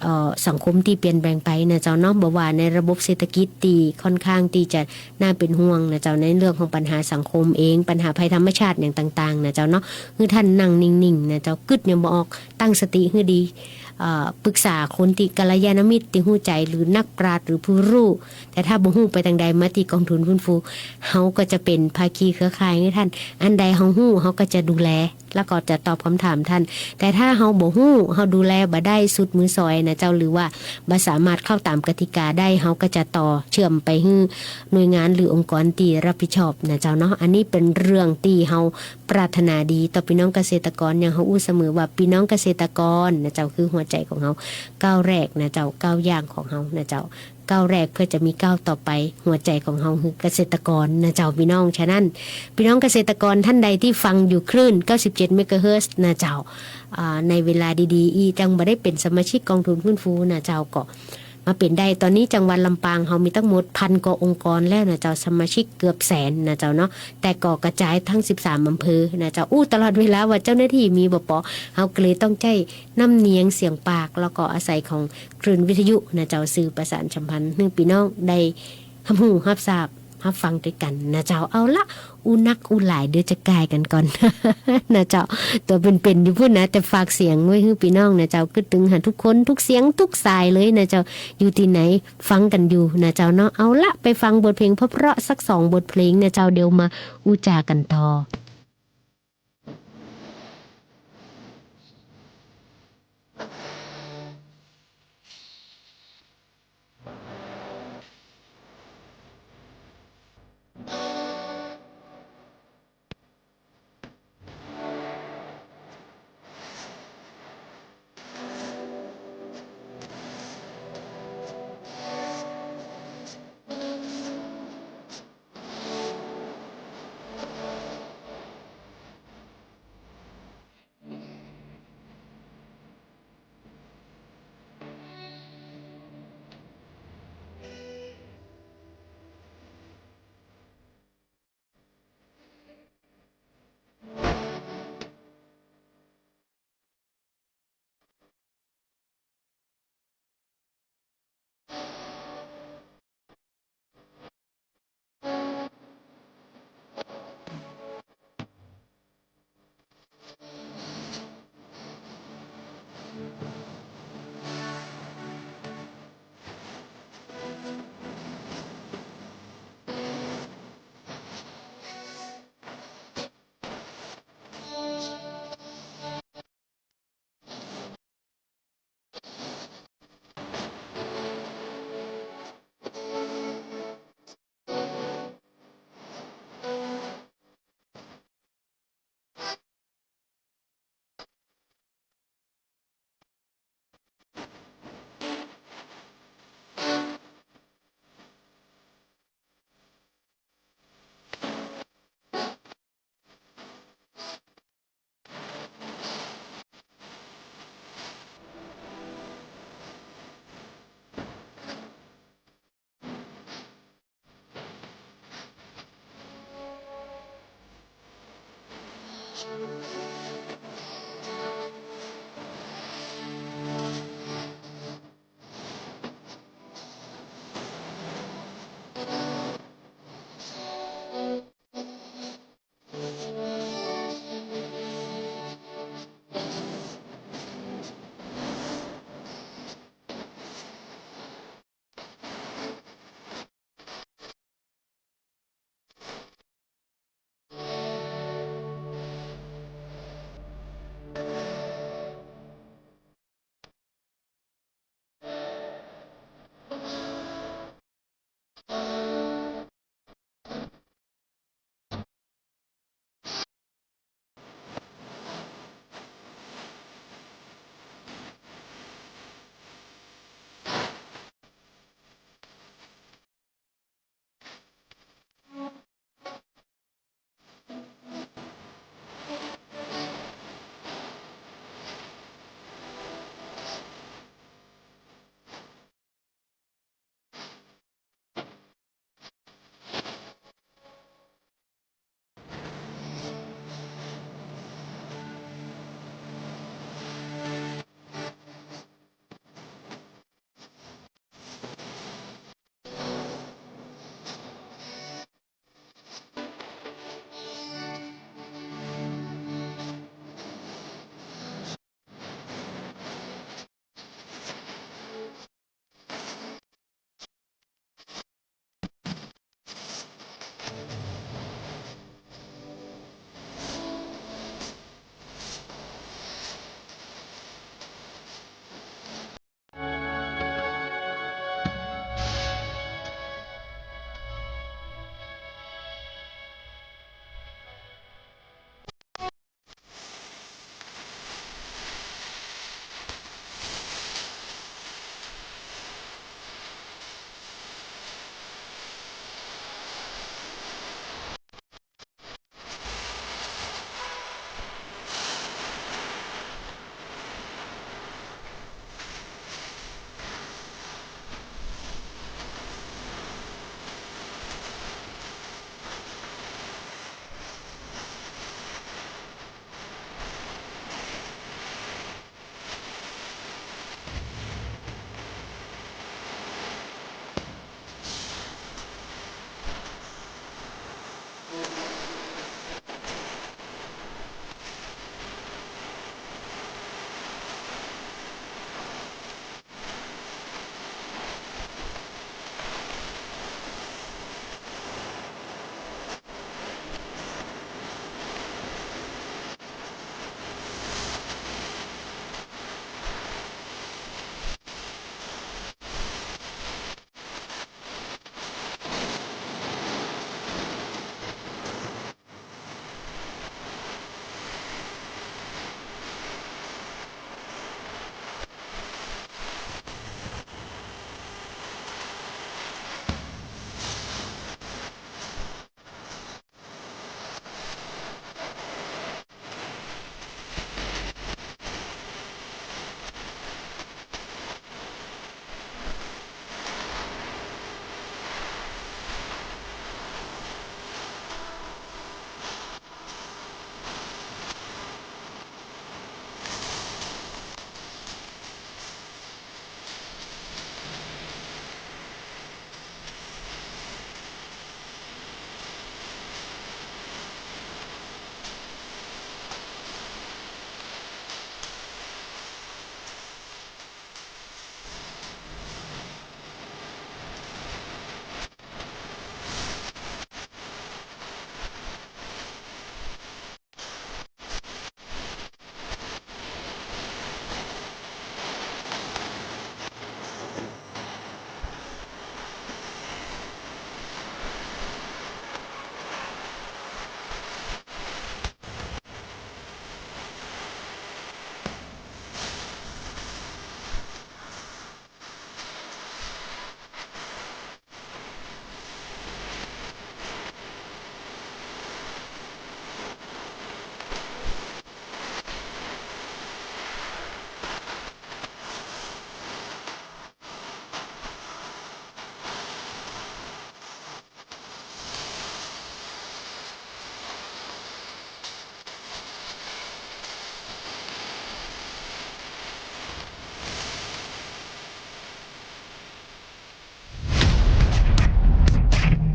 เอ่อ สังคมตี้เปลี่ยนแปลงไปนะเจ้าเนาะ บ่ว่าในระบบเศรษฐกิจตี้ค่อนข้างตี้จะ น่าเป๋นห่วงนะเจ้า ในเรื่องของปัญหาสังคมเอง ปัญหาภัยธรรมชาติอย่างต่างๆ นะเจ้าเนาะ หื้อท่านนั่งนิ่งๆ นะเจ้า กึ๊ดยังบ่ออก ตั้งสติหื้อดี เอ่อ ปรึกษาคนตี้กัลยาณมิตรตี้ฮู้ใจ๋ หรือนักปราชญ์ หรือผู้ฮู้ แต่ถ้าบ่ฮู้ไปตางใด มาตี้กองทุนฟื้นฟู เฮาก็จะเป๋นภาคีเครือข่ายหื้อท่าน อันใดเฮาฮู้ เฮาก็จะดูแล แล้วก็จะตอบกำถามท่าน แต่ถ้าเฮาบ่ฮู้ เฮาดูแลบ่ได้สุดมือซอยนะเจ้า หรือว่าบ่สามารถเข้าต๋ามกติกาได้ เฮาก็จะต่อเชื่อมไปหื้อหน่วยงานหรือองค์กรตี้รับผิดชอบนะเจ้าเนาะ อันนี้เป๋นเรื่องตี้เฮาปรารถนาดีต่อปี้น้องเกษตรกร อย่างเฮาอู้เสมอว่าปี้น้องเกษตรกรนะเจ้า คือหัวใจ๋ของเฮา ก้าวแรกนะเจ้า ก้าวย่างของเฮานะเจ้า ก้าวแรกเพื่อจะมีก้าวต่อไป หัวใจ๋ของเฮาคือเกษตรกรนะเจ้าปี้น้อง ฉะนั้น ปี้น้องเกษตรกรท่านใดตี้ฟังอยู่คลื่น เก้าสิบเจ็ด เมกะเฮิรตซ์นะเจ้า อ่า ในเวลาดีๆ อี้ จั่งบ่ได้เป๋นสมาชิกกองทุนฟื้นฟูนะเจ้า ก็ มาเป๋นได้ ต๋อนนี้จังหวัดลำปางเฮามีตังหมดพันกว่าองค์กรแล้วนะเจ้า สมาชิกเกือบแสนนะเจ้าเนาะ แต่ก็กระจายตึงสิบสามอำเภอนะเจ้า อู้ ตลอดเวลาว่าเจ้าหน้าตี้มีบ่ปอ เฮาก็เลยต้องใจ๊น้ำเนียงเสียงปาก แล้วก็อาศัยของคลื่นวิทยุนะเจ้า สื่อประสานสัมพันธ์ หื้อปี้น้องได้ฮับฮู้ฮับซาบฮับฟังตวยกั๋นนะเจ้า เอาละ อู้นักอู้หลาย เดี๋ยวจะก่ายกั๋นก่อน นะเจ้า ตั๋วเป๋นๆ อยู่ปู๊นนะ แต่ฝากเสียงไว้หื้อปี้น้องนะเจ้า กึ๊ดตึงหากู้คนกู้เสียงกู้สายเลยนะเจ้า อยู่ตี้ไหนฟังกั๋นอยู่นะเจ้าเนาะ เอาละ ไปฟังบทเพลงเพราะๆ สักสองบทเพลงนะเจ้า เดี๋ยวมาอู้จ๋ากั๋นต่อ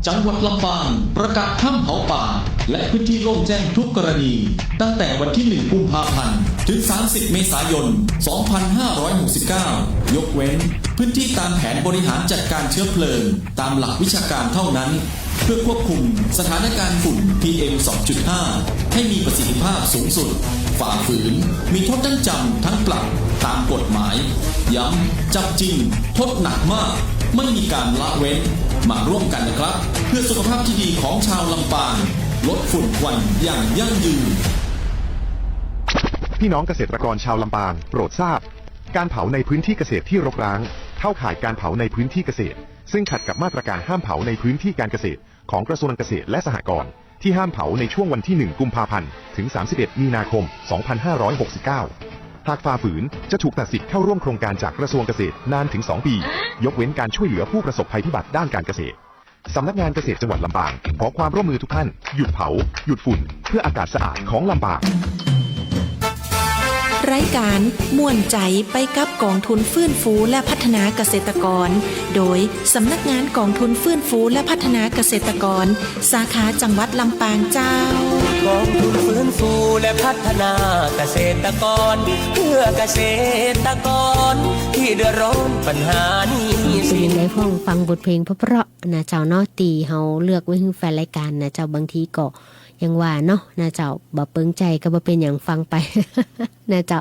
จังหวัดลำปางประกาศห้ามเผาป่า และพื้นที่โล่งแจ้งทุกกรณี ตั้งแต่วันที่ หนึ่ง กุมภาพันธ์ ถึง สามสิบ เมษายน สองพันห้าร้อยหกสิบเก้า ยกเว้นพื้นที่ตามแผนบริหารจัดการเชื้อเพลิง ตามหลักวิชาการเท่านั้น เพื่อควบคุมสถานการณ์ฝุ่น พีเอ็ม สองจุดห้า ให้มีประสิทธิภาพสูงสุด ฝ่าฝืน มีโทษทั้งจำทั้งปรับตามกฎหมาย ย้ำ จับจริง โทษหนักมาก ไม่มีการละเว้น มาร่วมกันนะครับ เพื่อสุขภาพที่ดีของชาวลำปาง ลดฝุ่นควันอย่างยั่งยืน พี่น้องเกษตรกรชาวลำปาง โปรดทราบ การเผาในพื้นที่เกษตรที่รกร้าง เข้าข่ายการเผาในพื้นที่เกษตร ซึ่งขัดกับมาตรการห้ามเผาในพื้นที่การเกษตร ของกระทรวงเกษตรและสหกรณ์ ที่ห้ามเผาในช่วงวันที่ หนึ่ง กุมภาพันธ์ ถึง สามสิบเอ็ด มีนาคม สองพันห้าร้อยหกสิบเก้า หากฝ่าฝืน จะถูกตัดสิทธิ์เข้าร่วมโครงการจากกระทรวงเกษตรนานถึง สอง ปี ยกเว้นการช่วยเหลือผู้ประสบภัยพิบัติด้านการเกษตร สำนักงานเกษตรจังหวัดลำปาง ขอความร่วมมือทุกท่าน หยุดเผา หยุดฝุ่น เพื่ออากาศสะอาดของลำปาง รายการม่วนใจ๋ไปกับก๋องทุนฟื้นฟูและพัฒนาเกษตรกร โดยสำนักงานก๋องทุนฟื้นฟูและพัฒนาเกษตรกร สาขาจังหวัดลำปางเจ้า ก๋องทุนฟื้นฟูและพัฒนาเกษตรกร เพื่อเกษตรกรที่เดือดร้อนปัญหาหนี้สิน เป๋นใดพ่อง ฟังบทเพลงเพราะๆ นะเจ้าเนาะ ตี้เฮาเลือกไว้หื้อแฟนรายการนะเจ้า บางทีก็ อย่างว่าเนาะนะเจ้า บ่เปิงใจ๋ก็บ่เป๋นหยัง ฟังไป นะเจ้า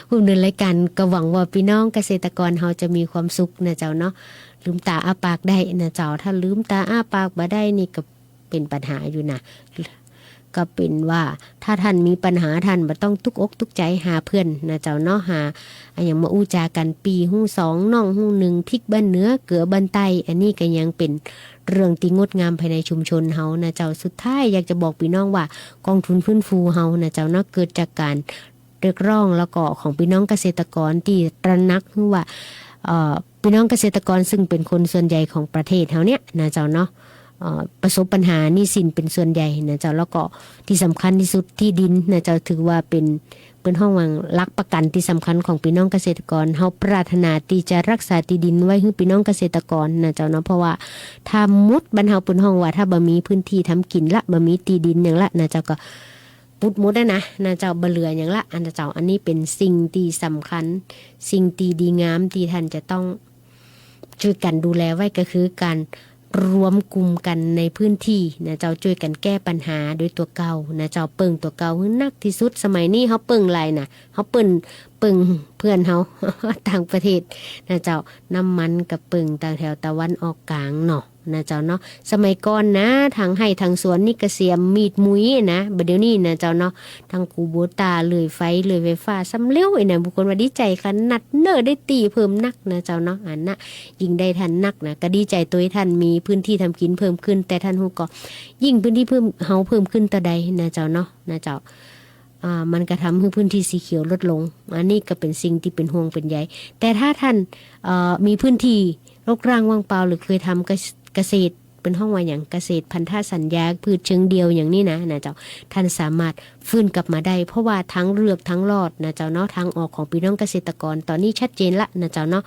ผู้ดำเนินรายการก็หวังว่าพี่น้องเกษตรกรเฮาจะมีความสุขนะเจ้าเนาะ ลืมต๋าอ้าปากได้นะเจ้า ถ้าลืมต๋าอ้าปากบ่ได้นี่ก็เป๋นปัญหาอยู่นะ ก็เป๋นว่าถ้าท่านมีปัญหา ท่านบ่ต้องตุ๊กอกตุ๊กใจ๋ หาเพื่อนนะเจ้าเนาะ หาอะหยังมาอู้จ๋ากั๋น ปี้ฮู้สอง น้องฮู้หนึ่ง พริกบ้านเหนือ เกือบ้านใต้ อันนี้ก็ยังเป๋น เรื่องตี้งดงามภายในชุมชนเฮานะเจ้า สุดท้ายอยากจะบอกปี้น้องว่าก๋องทุนฟื้นฟูเฮานะเจ้าเนาะ เกิดจากก๋านเรียกร้องแล้วก็ของปี้น้องเกษตรกรตี้ตระหนักว่า เอ่อ ปี้น้องเกษตรกรซึ่งเป๋นคนส่วนใหญ่ของประเทศเฮาเนี่ยนะเจ้าเนาะ เอ่อ ประสบปัญหาหนี้สินเป๋นส่วนใหญ่นะเจ้า แล้วก็ตี้สำคัญตี้สุดตี้ดินนะเจ้า ถือว่าเป๋น เปิ้นฮ้องว่าหลักประกัญตี้สำคัญของปี้น้องเกษตรกร เฮาปรารถนาตี้จะรักษาตี้ดินไว้หื้อปี้น้องเกษตรกรนะเจ้าเนาะ เพราะว่าถ้าหมดบ้านเฮาเปิ้นฮ้องว่าถ้าบ่มีพื้นตี้ทำกิ๋นละ บ่มีตี้ดินหยังละนะเจ้า ก็ปุดหมดอะนะ นะเจ้า บ่เหลือหยังละ อันนะเจ้า อันนี้เป๋นสิ่งตี้สำคัญ สิ่งตี้ดีงามตี้ท่านจะต้อง จ้วยกั๋นดูแลไว้ก็คือก๋านรวมกลุ่มกั๋นในพื้นตี้นะเจ้า จ้วยกั๋นแก้ปัญหาโดยตั๋วเก่านะเจ้า เปิ้งตั๋วเก่าหื้อหนักตี้สุด สมัยนี้เฮาเปิ้งใผนะ เฮาเปิ้ง เปิ้งเพื่อนเฮา ต่างประเทศนะเจ้า น้ำมันก็เปิ้งตางแถวตะวันออกก๋างเนาะนะเจ้าเนาะ สมัยก่อนนะ ตางไฮ่ตางสวนนี่ก็เสียมมีดมุยนะ บ่าเดี่ยวนี้นะเจ้าเนาะ ตางคูโบต้า เลื่อยไฟ เลื่อยไฟฟ้า ซ้ำเร็วอี้นะ บางคนว่าดีใจ๋ขนาดเน้อ ได้ตี้เพิ่มนักนะเจ้าเนาะ อันนะ ยิ่งได้ท่านนักนะ ก็ดีใจ๋ตวยท่านมีพื้นตี้ทำกิ๋นเพิ่มขึ้น แต่ท่านฮู้ก่อ ยิ่งพื้นตี้เพิ่ม เฮาเพิ่มขึ้นเต้าใดนะเจ้าเนาะ นะเจ้า อ่า มันก็ทำหื้อพื้นตี้สีเขียวลดลง อันนี้ก็เป๋นสิ่งตี้เป๋นห่วงเป๋นใย แต่ถ้าท่าน เอ่อ มีพื้นตี้รกร้างว่างเปล่า หรือเคยทำเกษ- เกษตร เปิ้นฮ้องว่าหยัง เกษตรพันธสัญญา พืชเชิงเดี่ยวอย่างนี้นะ นะเจ้า ท่านสามารถฟื้นกลับมาได้ เพราะว่าทางเลือกทางรอดนะเจ้าเนาะ ทางออกของปี้น้องเกษตรกรต๋อนนี้ชัดเจนละนะเจ้าเนาะ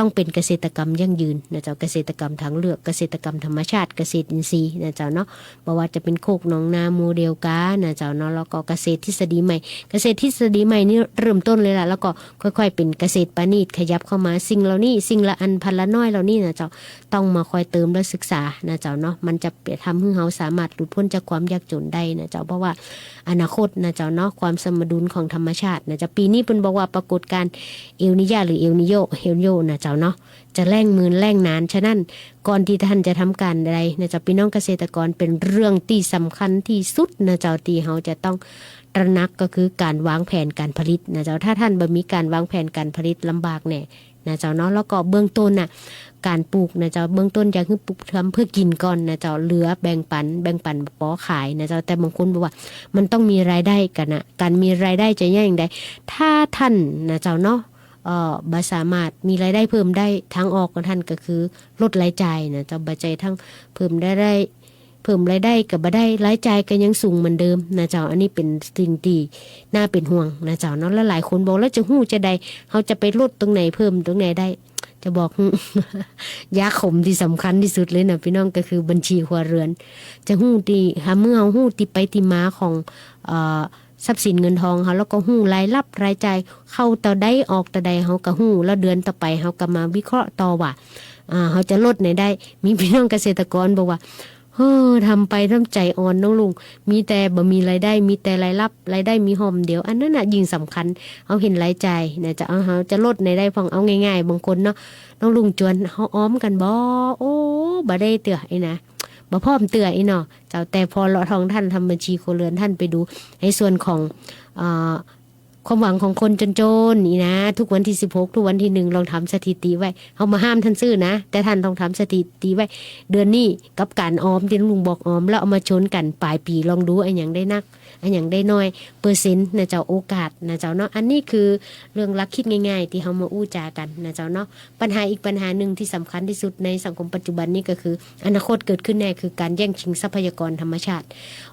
ต้องเป๋นเกษตรกรรมยั่งยืนนะเจ้า เกษตรกรรมทางเลือก เกษตรกรรมธรรมชาติ เกษตรอินทรีย์นะเจ้าเนาะ บ่ว่าจะเป๋นโคกหนองนาโมเดลกานะเจ้าเนาะ แล้วก็เกษตรทฤษฎีใหม่ เกษตรทฤษฎีใหม่นี่เริ่มต้นเลยละ แล้วก็ค่อยๆ เป๋นเกษตรประณีต ขยับเข้ามา สิ่งเหล่านี้ สิ่งละอันพันละน้อยเหล่านี้นะเจ้า ต้องมาคอยเติมและศึกษานะเจ้าเนาะ มันจะไปทำหื้อเฮาสามารถหลุดพ้นจากความยากจนได้นะเจ้า เพราะว่าอนาคตนะเจ้าเนาะ ความสมดุลของธรรมชาตินะเจ้า ปี๋นี้เปิ้นบอกว่าปรากฏการณ์เอลนีญาหรือเอลนีโญ เอลนีโญนะเจ้าเนาะ จะแล้งเมินแล้งนาน ฉะนั้นก่อนตี้ท่านจะทำก๋านใดนะเจ้า ปี้น้องเกษตรกร เป๋นเรื่องตี้สำคัญตี้สุดนะเจ้า ตี้เฮาจะต้องตระหนักก็คือก๋านวางแผนก๋านผลิตนะเจ้า ถ้าท่านบ่มีก๋านวางแผนก๋านผลิต ลำบากแน่ นะเจ้าเนาะ แล้วก็เบื้องต้นน่ะ ก๋านปลูกนะเจ้า เบื้องต้นอยากหื้อปลูกทำเพื่อกิ๋นก่อนนะเจ้า เหลือแบ่งปัน แบ่งปันปอขายนะเจ้า แต่บางคนบอกว่ามันต้องมีรายได้ก่อนนะ ก๋านมีรายได้จะยากอย่างใด ถ้าท่านนะเจ้าเนาะ เอ่อ บ่สามารถมีรายได้เพิ่มได้ ทางออกของท่านก็คือลดรายจ่ายนะเจ้า บ่ใจ้ทั้งเพิ่มรายได้ เพิ่มรายได้ก็บ่ได้ รายจ่ายก็ยังสูงเหมือนเดิมนะเจ้า อันนี้เป๋นสิ่งตี้น่าเป๋นห่วงนะเจ้าเนาะ แล้วหลายคนบอก แล้วจะฮู้จะใด เฮาจะไปลดตรงไหน เพิ่มตรงไหนได้ จ จะบอก ยาขมตี้สำคัญตี้สุดเลยนะพี่น้อง ก็คือบัญชีครัวเรือน จะฮู้ตี้ หาเมื่อเฮาฮู้ตี้ไปตี้มาของ เอ่อ ทรัพย์สินเงินทองเฮา แล้วก็ฮู้รายรับรายจ่าย เข้าเต้าใดออกเต้าใดเฮาก็ฮู้ แล้วเดือนต่อไปเฮาก็มาวิเคราะห์ต่อว่า อ่า เฮาจะลดไหนได้ มีพี่น้องเกษตรกรบอกว่า เฮ้อ ทำไปทำใจ๋อ่อนน้องลุง มีแต่บ่มีรายได้ มีแต่รายรับ รายได้มีห่อมเดียว อันนั้นน่ะยิ่งสำคัญ เฮาหันรายจ่ายนะเจ้า เอา เฮาจะลดไหนได้พ่อง เอาง่ายๆ บางคนเนาะ น้องลุงจวน เฮาออมกั๋นบ่ โอ้ บ่ได้เตื้ออี้นะ บ่พร้อมเตื้ออี้เนาะเจ้า แต่ผ่อเลาะท่องตันทำบัญชีครัวเรือนตันไปดู ในส่วนของ เอ่อ ความหวังของคนจนๆ อี้นะ ทุกวันตี้สิบหก ทุกวันตี้หนึ่ง ลองทำสถิติไว้ เฮาบ่ห้ามตันซื้อนะ แต่ตันลองทำสถิติไว้ เดือนนี้กับก๋านออมตี้ลุงบอกออม แล้วเอามาชนกั๋นป๋ายปี๋ ลองดู อะหยังได้นัก อะหยังได้น้อย เปอร์เซ็นต์นะเจ้า โอกาสนะเจ้าเนาะ อันนี้คือเรื่องหลักคิดง่ายๆ ตี้เฮามาอู้จ๋ากั๋นนะเจ้าเนาะ ปัญหาอีกปัญหานึ่งตี้สำคัญตี้สุดในสังคมปัจจุบันนี้ก็คือ อนาคตเกิดขึ้นแน่ คือก๋านแย่งชิงทรัพยากรธรรมชาติ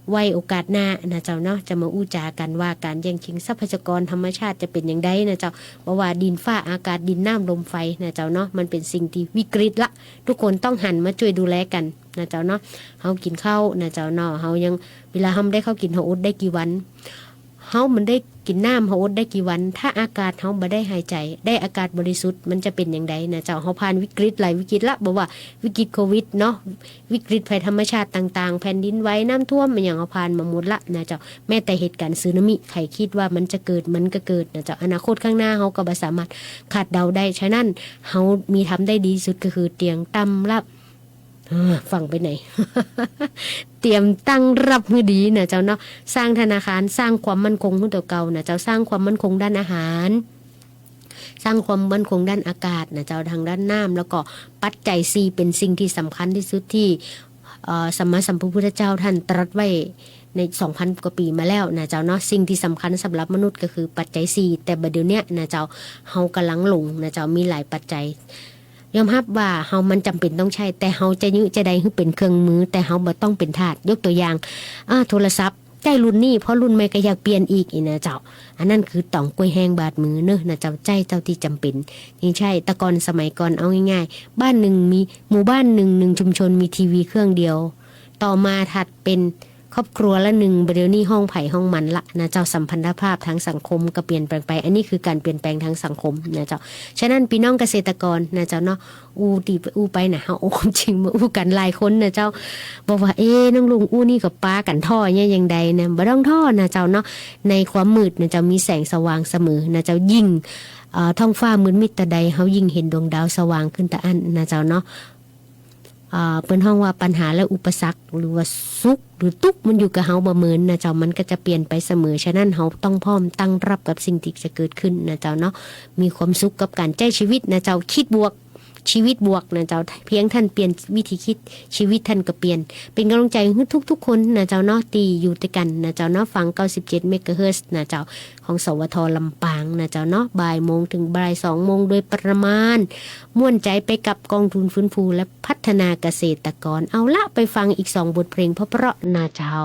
ไว้โอกาสหน้านะเจ้าเนาะ จะมาอู้จ๋ากั๋นว่าก๋านแย่งชิงทรัพยากรธรรมชาติจะเป๋นอย่างใดนะเจ้า เพราะว่าดินฟ้าอากาศ ดินน้ำลมไฟนะเจ้าเนาะ มันเป๋นสิ่งตี้วิกฤตละ ทุกคนต้องหันมาจ้วยดูแลกั๋นนะเจ้าเนาะ เฮากิ๋นข้าวนะเจ้าเนาะ เฮายัง เวลาเฮาบ่ได้ข้าวกิ๋น เฮาอดได้กี่วัน เฮาบ่ได้กิ๋นน้ำ เฮาอดได้กี่วัน ถ้าอากาศเฮาบ่ได้หายใจ๋ ได้อากาศบริสุทธิ์ มันจะเป๋นอย่างใดนะเจ้า เฮาผ่านวิกฤตหลายวิกฤตละ บ่ว่าวิกฤตโควิดเนาะ วิกฤตภัยธรรมชาติต่างๆ แผ่นดินไหว น้ำท่วม อะหยัง เฮาผ่านมาหมดละนะเจ้า แม้แต่เหตุก๋ารณ์สึนามิ ใผคิดว่ามันจะเกิด มันก็เกิดนะเจ้า อนาคตข้างหน้าเฮาก็บ่สามารถคาดเดาได้ ฉะนั้นเฮามีทำได้ดีสุดก็คือเตรียมตั้งรับ เออ ฟังไปไหน เตรียมตั้งรับหื้อดีนะเจ้าเนาะ สร้างธนาคาร สร้างความมั่นคงหื้อตั๋วเก่านะเจ้า สร้างความมั่นคงด้านอาหาร สร้างความมั่นคงด้านอากาศนะเจ้า ทางด้านน้ำ แล้วก็ปัจจัยสี่เป๋นสิ่งตี้สำคัญตี้สุดตี้ เอ่อ สัมมาสัมพุทธเจ้าตันตรัสไว้ในสองพันกว่าปี๋มาแล้วนะเจ้าเนาะ สิ่งตี้สำคัญสำหรับมนุษย์ก็คือปัจจัยสี่ แต่บ่าเดี่ยวเนี้ยนะเจ้า เฮาก่ำลังหลงนะเจ้า มีหลายปัจจัย ยอมฮับว่าเฮามันจ๋ำเป๋นต้องใจ๊ แต่เฮาจะยึจะใดหื้อเป๋นเครื่องมือ แต่เฮาบ่ต้องเป๋นทาส ยกตั๋วอย่าง อ่า โทรศัพท์ ใจ๊รุ่นนี้ ผ่อรุ่นใหม่ก็อยากเปลี่ยนอีกอี้นะเจ้า อันนั้นคือต๋องก๊วยแห้งบาดมือเนาะนะเจ้า ใจ๊เต้าตี้จ๋ำเป๋น นี่ใจ๊ แต่ก่อนสมัยก่อน เอาง่ายๆ บ้านนึ่งมี หมู่บ้านนึ่ง นึ่งชุมชนมีทีวีเครื่องเดียว ต่อมาถัดเป๋นครอบครัวละนึ่ง บ่าเดี่ยวนี้ห้องใผห้องมันละนะเจ้า สัมพันธภาพทางสังคมก็เปลี่ยนแปลงไป อันนี้คือก๋านเปลี่ยนแปลงทางสังคมนะเจ้า ฉะนั้นปี้น้องเกษตรกรนะเจ้าเนาะ อู้ตี้อู้ไปนะ เฮาเอาความจริงมาอู้กั๋น หลายคนนะเจ้า บอกว่า เอ๊ะ น้องลุงอู้นี่ก็ปากั๋นท้อเนี่ยอย่างใดนะ บ่ต้องท้อนะเจ้าเนาะ ในความมืดนะเจ้า มีแสงสว่างเสมอนะเจ้า ยิ่ง เอ่อ ท้องฟ้ามืดมิดเต้าใด เฮายิ่งหันดวงดาวสว่างขึ้นเต้าอั้นนะเจ้าเนาะ เอ่อ เปิ้นฮ้องว่าปัญหาและอุปสรรค หรือว่าสุขหรือตุ๊กข์ มันอยู่กับเฮาบ่เหมือนนะเจ้า มันก็จะเปลี่ยนไปเสมอ ฉะนั้นเฮาต้องพร้อมตั้งรับกับสิ่งตี้จะเกิดขึ้นนะเจ้าเนาะ มีความสุขกับก๋านใจ๊ชีวิตนะเจ้า คิดบวก ชีวิตบวกนะเจ้า เพียงตันเปลี่ยนวิธีคิด ชีวิตตันก็เปลี่ยน เป๋นก่ำลังใจ๋หื้อทุกๆ คนนะเจ้าเนาะ ตี้อยู่ตวยกั๋นนะเจ้าเนาะ ฟังเก้าสิบเจ็ดเมกะเฮิรตซ์นะเจ้า ของ สวท ลำปางนะเจ้าเนาะ บ่ายโมงเถิงบ่ายสองโมงโดยประมาณ ม่วนใจ๋ไปกับกองทุนฟื้นฟูและพัฒนาเกษตรกร เอาละ ไปฟังอีกสองบทเพลงเพราะๆ นะเจ้า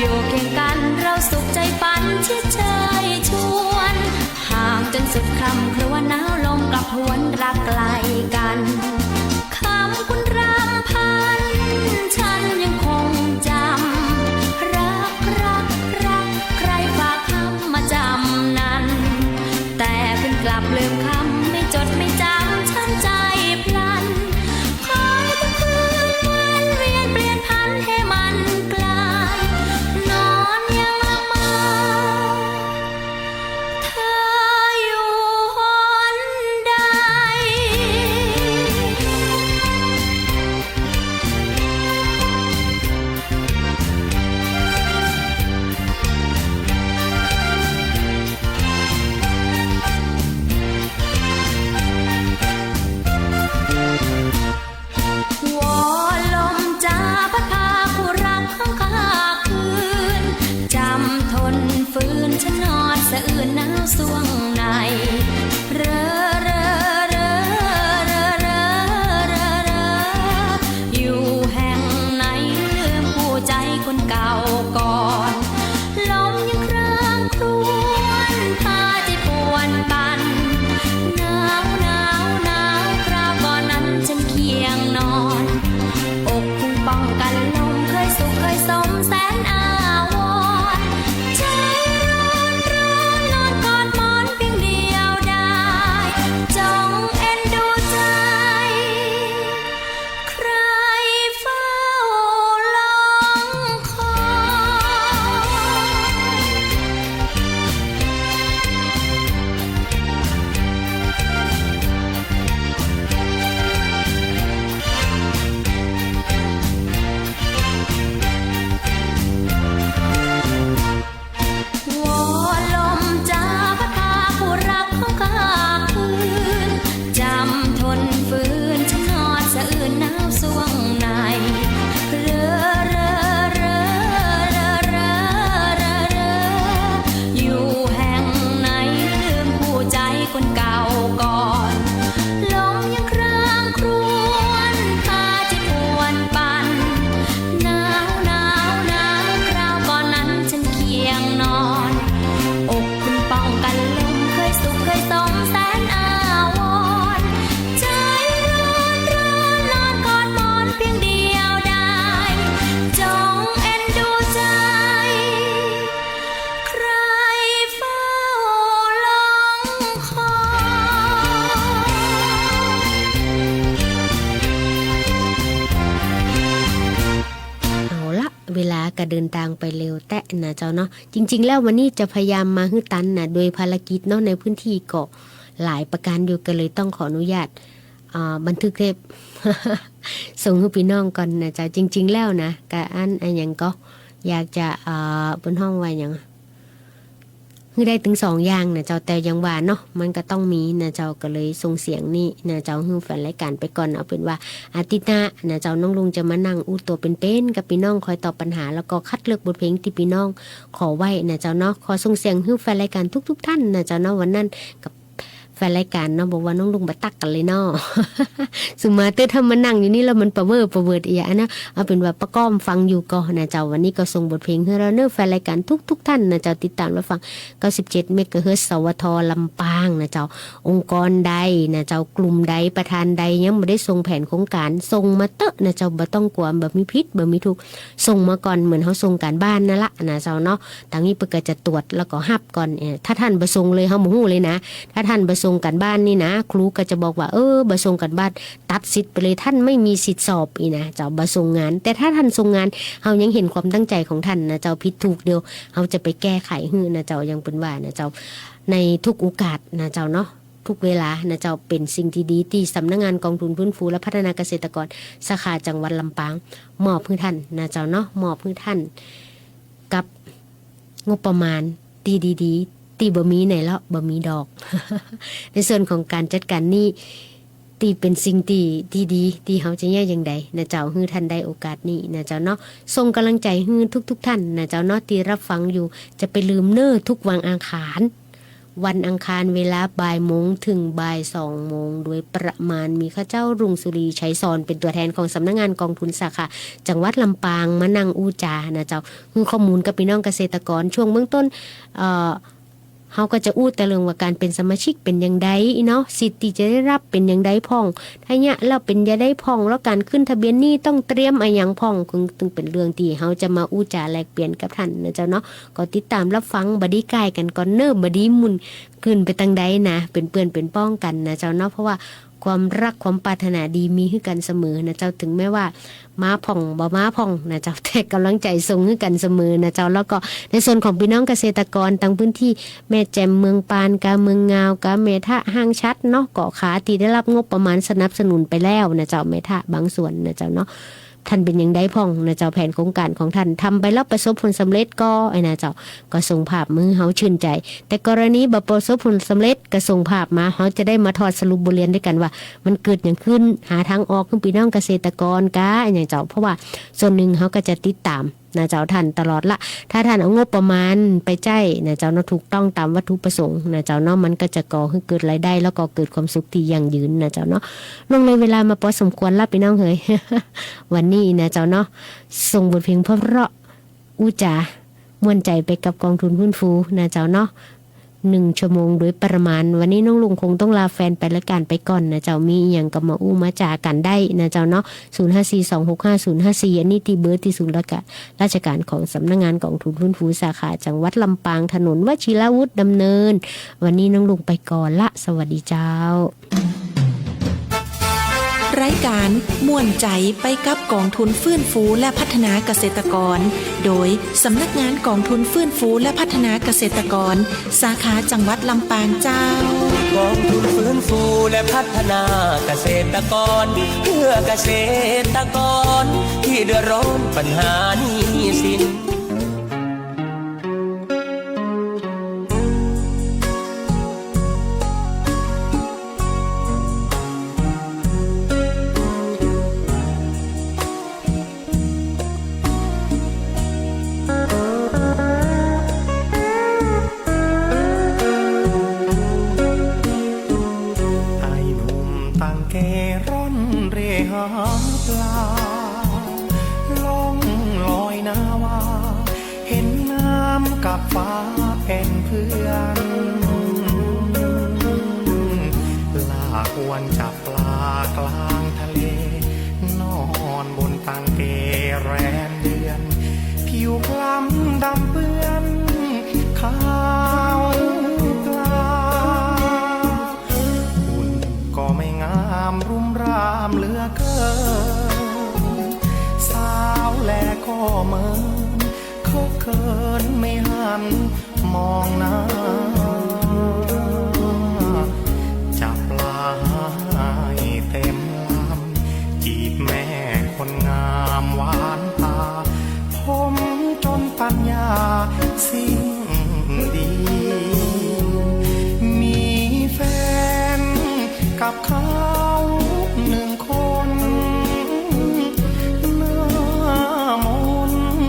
อยู่เคียงกันเราสุขใจฝันชิดเชยชวน ห่างจนสุดค่ำครวญหนาวลมกลับหวนรักไกลกัน คำคุณรำพัน ฉันยังคงจำ รัก รัก รัก ใครฝากคำมาจำนั้น แต่เพิ่งกลับลืมคำ ไม่จดไม่จำ ช้ำใจพลัน คอยทุกคืนวันเวียนเปลี่ยนผันให้มันกลาย นอนยังละเมอ เธออยู่หนใด วอนลมจะพัดพาคู่รักของข้าคืน จำทนฝืนฉันนอนสะอื้นหนาวส่วงใน เรอ เรอ อยู่แห่งไหนลืมคู่ใจคนเก่าก่อน ลมยังครางครวญพาใจป่วนปั่น หนาว หนาว หนาว คราวก่อนนั้นฉันเคียงนอน อกคงป้องกันลมเคยสุขเคยสมแสนอาวรณ์ ใจร้อนร้อนนอนกอดหมอนเพียงเดียวดาย จงเอ็นดูใจ ใครเฝ้าลองคอย วอนลมจะพัดพาคู่รักของข้าคืน จำทนฝืนฉันนอนสะอื้นหนาวส่วงใน เรอ เรอ อยู่แห่งไหนลืมคู่ใจคนเก่าก่อน ลมยังครางครวญพาใจป่วนปั่น หนาว หนาว หนาว คราวก่อนนั้นฉันเคียงนอน อกคุณป้องกันลมเคยสุขเคยสมแสนอาวรณ์ ใจร้อนร้อนนอนกอดหมอนเพียงเดียวดาย จงเอ็นดูใจ ใครเฝ้าลองคอย เอาละ เวลาก็เดินตางไปเร็วแต๊นะเจ้าเนาะ จริงๆ แล้ววันนี้จะพยายามมาหื้อตันนะ โดยภารกิจเนาะ ในพื้นที่ก็หลายประการอยู่ ก็เลยต้องขออนุญาต อ่า บันทึกเทป ส่งหื้อปี้น้องก่อนนะเจ้า จริงๆ แล้วนะ กะอัน อันหยังก็อยากจะ อ่า เปิ้นฮ้องว่าหยัง หื้อได้ตึงสองอย่างนะเจ้า แต่อย่างว่าเนาะ มันก็ต้องมีนะเจ้า ก็เลยส่งเสียงนี้นะเจ้า หื้อแฟนรายการไปก่อน เอาเป๋นว่าอาทิตย์หน้านะเจ้า น้องลุงจะมานั่งอู้ตั๋วเป๋นๆ กับปี้น้อง คอยตอบปัญหา แล้วก็คัดเลือกบทเพลงตี้ปี้น้องขอไว้นะเจ้าเนาะ ขอส่งเสียงหื้อแฟนรายการทุกๆ ท่านนะเจ้าเนาะ วันนั้นกับ แฟนรายการเนาะ บอกว่าน้องลุงบ่ตั๊กกั๋นเลยเนาะ สุมาเต๊อะ ถ้ามานั่งอยู่นี่แล้วมันปะเว่อปะเวิดอีหยังอะนะ เอาเป๋นว่าป้าก้อมฟังอยู่ก่อนะเจ้า วันนี้ก็ส่งบทเพลงหื้อแล้วเนาะ แฟนรายการทุกๆ ท่านนะเจ้า ติดตามรับฟัง เก้าสิบเจ็ด เมกะเฮิรตซ์ สวท ลำปางนะเจ้า องค์กรใดนะเจ้า กลุ่มใด ประธานใดยังบ่ได้ส่งแผนโครงก๋าน ส่งมาเต๊อะนะเจ้า บ่ต้องกั๋ว บ่มีผิด บ่มีถูก ส่งมาก่อน เหมือนเฮาส่งก๋านบ้านนั่นละนะเจ้าเนาะ ตางนี้เปิ้นก็จะตรวจแล้วก็ฮับก่อน เอ่อ ถ้าท่านบ่ส่งเลย เฮาบ่ฮู้เลยนะ ถ้าท่านบ่ส่งก๋านบ้านนี่นะ ครูก็จะบอกว่า เออ บ่ส่งก๋านบ้าน ตัดสิทธิ์ไปเลย ท่านไม่มีสิทธิ์สอบอีกนะเจ้า บ่ส่งงาน แต่ถ้าท่านส่งงาน เฮายังเห็นความตั้งใจของท่านนะเจ้า ผิดถูกเดี๋ยวเฮาจะไปแก้ไขหื้อนะเจ้า อย่างเปิ้นว่านะเจ้า ในทุกโอกาสนะเจ้าเนาะ ทุกเวลานะเจ้า เป๋นสิ่งตี้ดีตี้สำนักงานกองทุนฟื้นฟูและพัฒนาเกษตรกรสาขาจังหวัดลำปาง มอบหื้อท่านนะเจ้าเนาะ มอบหื้อท่าน กับงบประมาณตี้ดีๆ ตี้บ่มีไหนเลาะ บ่มีดอก ในส่วนของก๋านจัดก๋านหนี้ ตี้เป๋นสิ่งตี้ ตี้ดี ตี้เฮาจะเยียะอย่างใดนะเจ้า หื้อท่านได้โอกาสนี้นะเจ้าเนาะ ส่งก๋ำลังใจ๋หื้อทุกๆ ท่านนะเจ้าเนาะ ตี้รับฟังอยู่ จะไปลืมเน่อ ทุกวันอังคาร วันอังคารเวลาบ่ายโมงเถิงบ่ายสองโมงโดยประมาณ มีข้าเจ้า รุ่งสุรี ไชยสอน เป๋นตั๋วแทนของสำนักงานกองทุนสาขาจังหวัดลำปางมานั่งอู้จ๋านะเจ้า หื้อข้อมูลกับปี้น้องเกษตรกร ช่วงเบื้องต้น เอ่อ เฮาก็จะอู้แต่เรื่องว่าก๋านเป๋นสมาชิกเป๋นอย่างใดเนาะ สิทธิ์ตี้จะได้ฮับเป๋นอย่างใดพ่อง ถ้าเยียะแล้วเป๋นอย่างใดพ่อง แล้วก๋านขึ้นทะเบียนนี่ต้องเตรียมอะหยังพ่อง เถิง เถิงเป๋นเรื่องตี้เฮาจะมาอู้จ๋าแลกเปลี่ยนกับต้านนะเจ้าเนาะ ก็ติดต๋ามฮับฟัง บ่ดีก้ายกั๋นก่อนเน่อ บ่ดีหมุนขึ้นไปตางใดนะ เป๋นเปื้อนเป๋นป้องกั๋นนะเจ้าเนาะ เพราะว่าความฮักความปรารถนาดีมีหื้อกั๋นเสมอนะเจ้า เถิงแม้ว่ามาพ่องบ่มาพ่องนะเจ้า แต่ก๋ำลังใจ๋ส่งหื้อกั๋นเสมอนะเจ้า แล้วก็ในส่วนของปี้น้องเกษตรกรตางพื้นตี้ แม่แจ่ม เมืองปาน กา เมืองงาว กา แม่ทะ ห้างฉัตรเนาะ ก็ขาตี้ได้ฮับงบประมาณสนับสนุนไปแล้วนะเจ้า แม่ทะบางส่วนนะเจ้าเนาะ ต้านเป๋นอย่างใดพ่องนะเจ้า แผนโครงก๋านของต้าน ทำไปแล้วประสบผลสำเร็จก่อ ไอ้นะเจ้า ก็ส่งภาพมาหื้อเฮาชื่นใจ๋ แต่กรณีบ่ประสบผลสำเร็จก็ส่งภาพมา เฮาจะได้มาถอดสรุปบทเรียนด้วยกั๋นว่า มันเกิดหยังขึ้น หาตางออกหื้อปี้น้องเกษตรกรกา อะหยังเจ้า เพราะว่าส่วนนึ่งเฮาก็จะติดต๋าม นะเจ้า ต้านตลอดละ ถ้าต้านเอางบประมาณไปใจ๊นะเจ้าเนาะ ถูกต้องต๋ามวัตถุประสงค์นะเจ้าเนาะ มันก็จะก่อหื้อเกิดรายได้ แล้วก็เกิดความสุขตี้ยั่งยืนนะเจ้าเนาะ ล่วงเลยเวลามาปอสมควรละปี้น้องเหย วันนี้นะเจ้าเนาะ ส่งบทเพลงเพราะๆ อู้จ๋า ม่วนใจ๋ไปกับกองทุนฟื้นฟูนะเจ้าเนาะ หนึ่งชั่วโมงโดยประมาณ วันนี้น้องลุงคงต้องลาแฟนไปรายก๋านไปก่อนนะเจ้า มีอะหยังก็มาอู้มาจ๋ากั๋นได้นะเจ้าเนาะ ศูนย์ห้าสี่สองหกห้าศูนย์ห้าสี่ อันนี้ตี้เบอร์ตี้ศูนย์ราชกะ ราชก๋านของสำนักงานกองทุนฟื้นฟูสาขาจังหวัดลำปาง ถนนวชิรวุฒิดำเนิน วันนี้น้องลุงไปก่อนละ สวัสดีเจ้า รายก๋านม่วนใจ๋ไปกับกองทุนฟื้นฟูและพัฒนาเกษตรกร โดยสำนักงานกองทุนฟื้นฟูและพัฒนาเกษตรกร สาขาจังหวัดลำปางเจ้า กองทุนฟื้นฟูและพัฒนาเกษตรกร เพื่อเกษตรกรตี้เดือดร้อนปัญหาหนี้สิน อ้ายหนุ่มตังแกร่อนเร่หาปลา ล่องลอยนาวา เห็นน้ำกับฟ้าเป๋นเพื่อน ลากอวนจับปลากลางทะเล นอนบนตังแกแรมเดือน ผิวคล้ำดำเปื้อนขาวปลา หุ่นก็ไม่งามรุ่มร่ามเหลือเกิน สาวแลก็เมิน เคินไม่หันมองหน้า จับปลาให้เต็มลำ จีบแม่คนงามหวานตา ผมจนปัญญาเสี